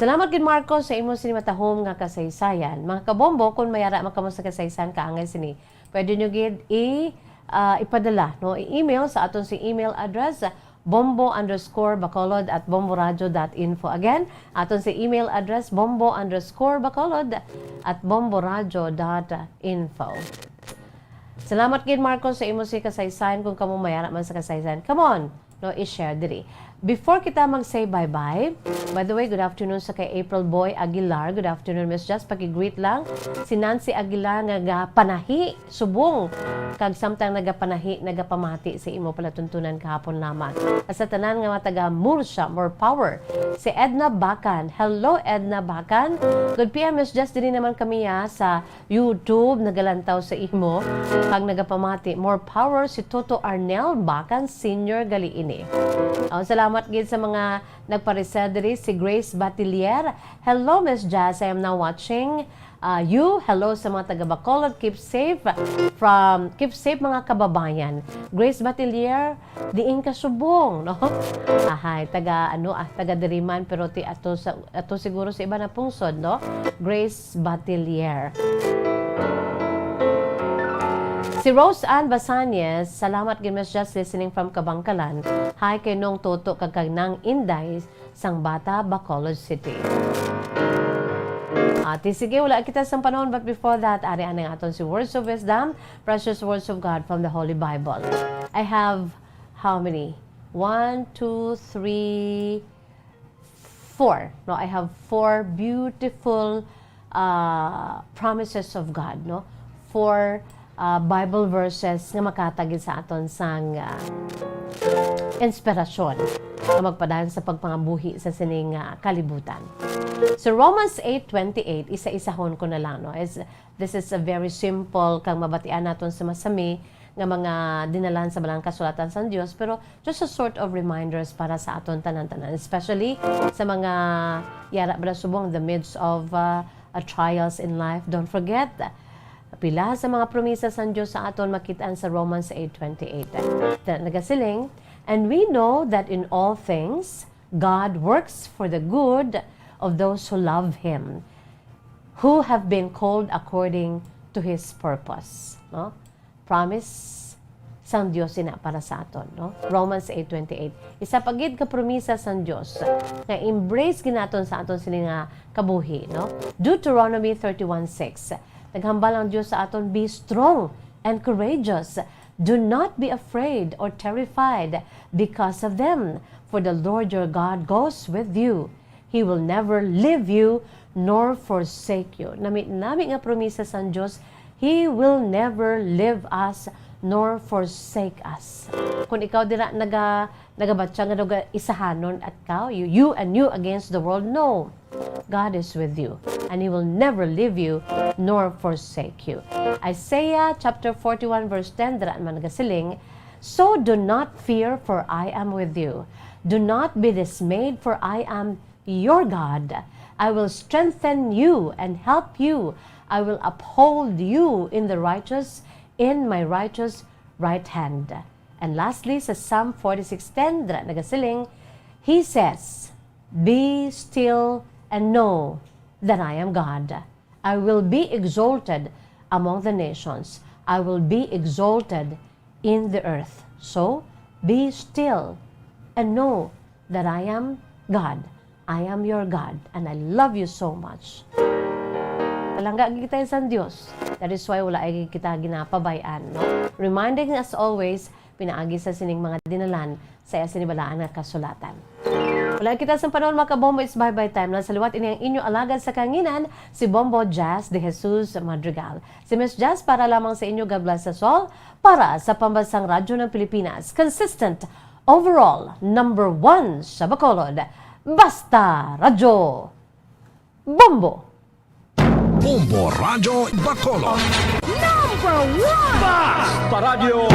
Salamat gid, Marco, sa imo sini matahom nga kasaysayan. Mga kabombo, kung may ara man kamo sa kasaysayan kaangay sini, pwede nyo gid i, ah, ipadala, no? I-email sa aton si email address, bombo underscore bacolod at bomboradio dot info. Again, aton si email address, bombo underscore bacolod at bomboradio dot info. Salamat gid, Marco, sa imo si kasaysayan. Kung kamo may ara man sa kasaysayan, come on, no, i-share diri. Before kita mag-say bye-bye, by the way, good afternoon sa kay April Boy Aguilar. Good afternoon, Miss Jess. Paki-greet lang si Nancy Aguilar nga gapanahi subong kag samtang nagapanahi, nagapamati sa imo palatuntunan kahapon lamang. At sa tanan nga mga taga Murcia, more power. Si Edna Bacan. Hello, Edna Bacan. Good P M, Miss Jess. Diri naman kami, ah, sa YouTube, nagalantaw sa imo, kag nagapamati, "More power si Toto Arnel Bacan Senior gali ini." Oh, salamat gid sa mga nagpareserve diri, si Grace Batilier. "Hello, Miss Jazz, I am now watching, uh, you." Hello sa mga taga Bacolod, keep safe from, keep safe, mga kababayan. Grace Batilier, diin ka subong, no? Ahay, taga ano, ah, taga diri man, pero ti ato sa, ato siguro sa iba na pungsod, no? Grace Batilier. Si Rose Ann Basanes, salamat gid, Miss Jess, listening from Kabangkalan. Hi kay Nong Toto kag kag Nang Inday sang Bata, Bacolod City. Ati, sige, wala kita sang panahon, but before that, ari anang aton si Words of Wisdom, Precious Words of God from the Holy Bible. I have how many? One, two, three, four. No, I have four beautiful, uh, promises of God, no? Four, uh, Bible verses nga makahatag sa aton sang, uh, inspirasyon nga magpadayon sa pagpangabuhi sa sining, uh, kalibutan. So, Romans eight twenty-eight, isa-isahon ko na lang, no? Is, this is a very simple kag mabatian naton sa masami nga mga dinalan sa Balang Kasulatan sang Dios, pero just a sort of reminders para sa aton tanan-tanan, especially sa mga yara ba subong in the midst of, uh, uh, trials in life. Don't forget, pila sa mga promisa sang Dios sa aton makit-an sa Romans eight twenty-eight. Nagasiling, "And we know that in all things, God works for the good of those who love Him, who have been called according to His purpose." No? Promise sang Dios ina para sa aton, no? Romans eight twenty-eight. Isa pa gid ka promisa sang Dios nga embrace gid naton sa aton sini nga kabuhi, no? Deuteronomy thirty-one six. Naghambal ang Dios sa aton, "Be strong and courageous. Do not be afraid or terrified because of them, for the Lord your God goes with you. He will never leave you nor forsake you." Nami-nami nga promisa sang Dios, He will never leave us nor forsake us. Kung ikaw dira naga-, nagabatya nga daw ga-, isahanon at ka, you, you and you against the world, no. God is with you, and He will never leave you nor forsake you. Isaiah chapter forty-one verse ten, dira man nagasiling, "So do not fear, for I am with you. Do not be dismayed, for I am your God. I will strengthen you and help you. I will uphold you in the righteous, in my righteous right hand." And lastly, sa Psalm forty-six ten, dira nagasiling, He says, "Be still and know that I am God. I will be exalted among the nations. I will be exalted in the earth. So, be still and know that I am God. I am your God, and I love you so much." Palangga gid kita sa Dios. That is why wala ay kita ginapabay-an, no? Reminding us always, pinaagi sa sining mga dinalan sa iya sinibalaan nga kasulatan. Wala kita sa panahon, mga kabombo, it's bye-bye time na. Sa liwat, ini ang inyo alagad sa kanginan, si Bombo Jazz de Jesus Madrigal. Si Miss Jazz para lamang sa inyo, God bless us all, para sa Pambansang Radyo ng Pilipinas. Consistent, overall, number one sa Bacolod. Basta Radyo Bombo! Bombo Radyo Bacolod. Number one! Basta Radyo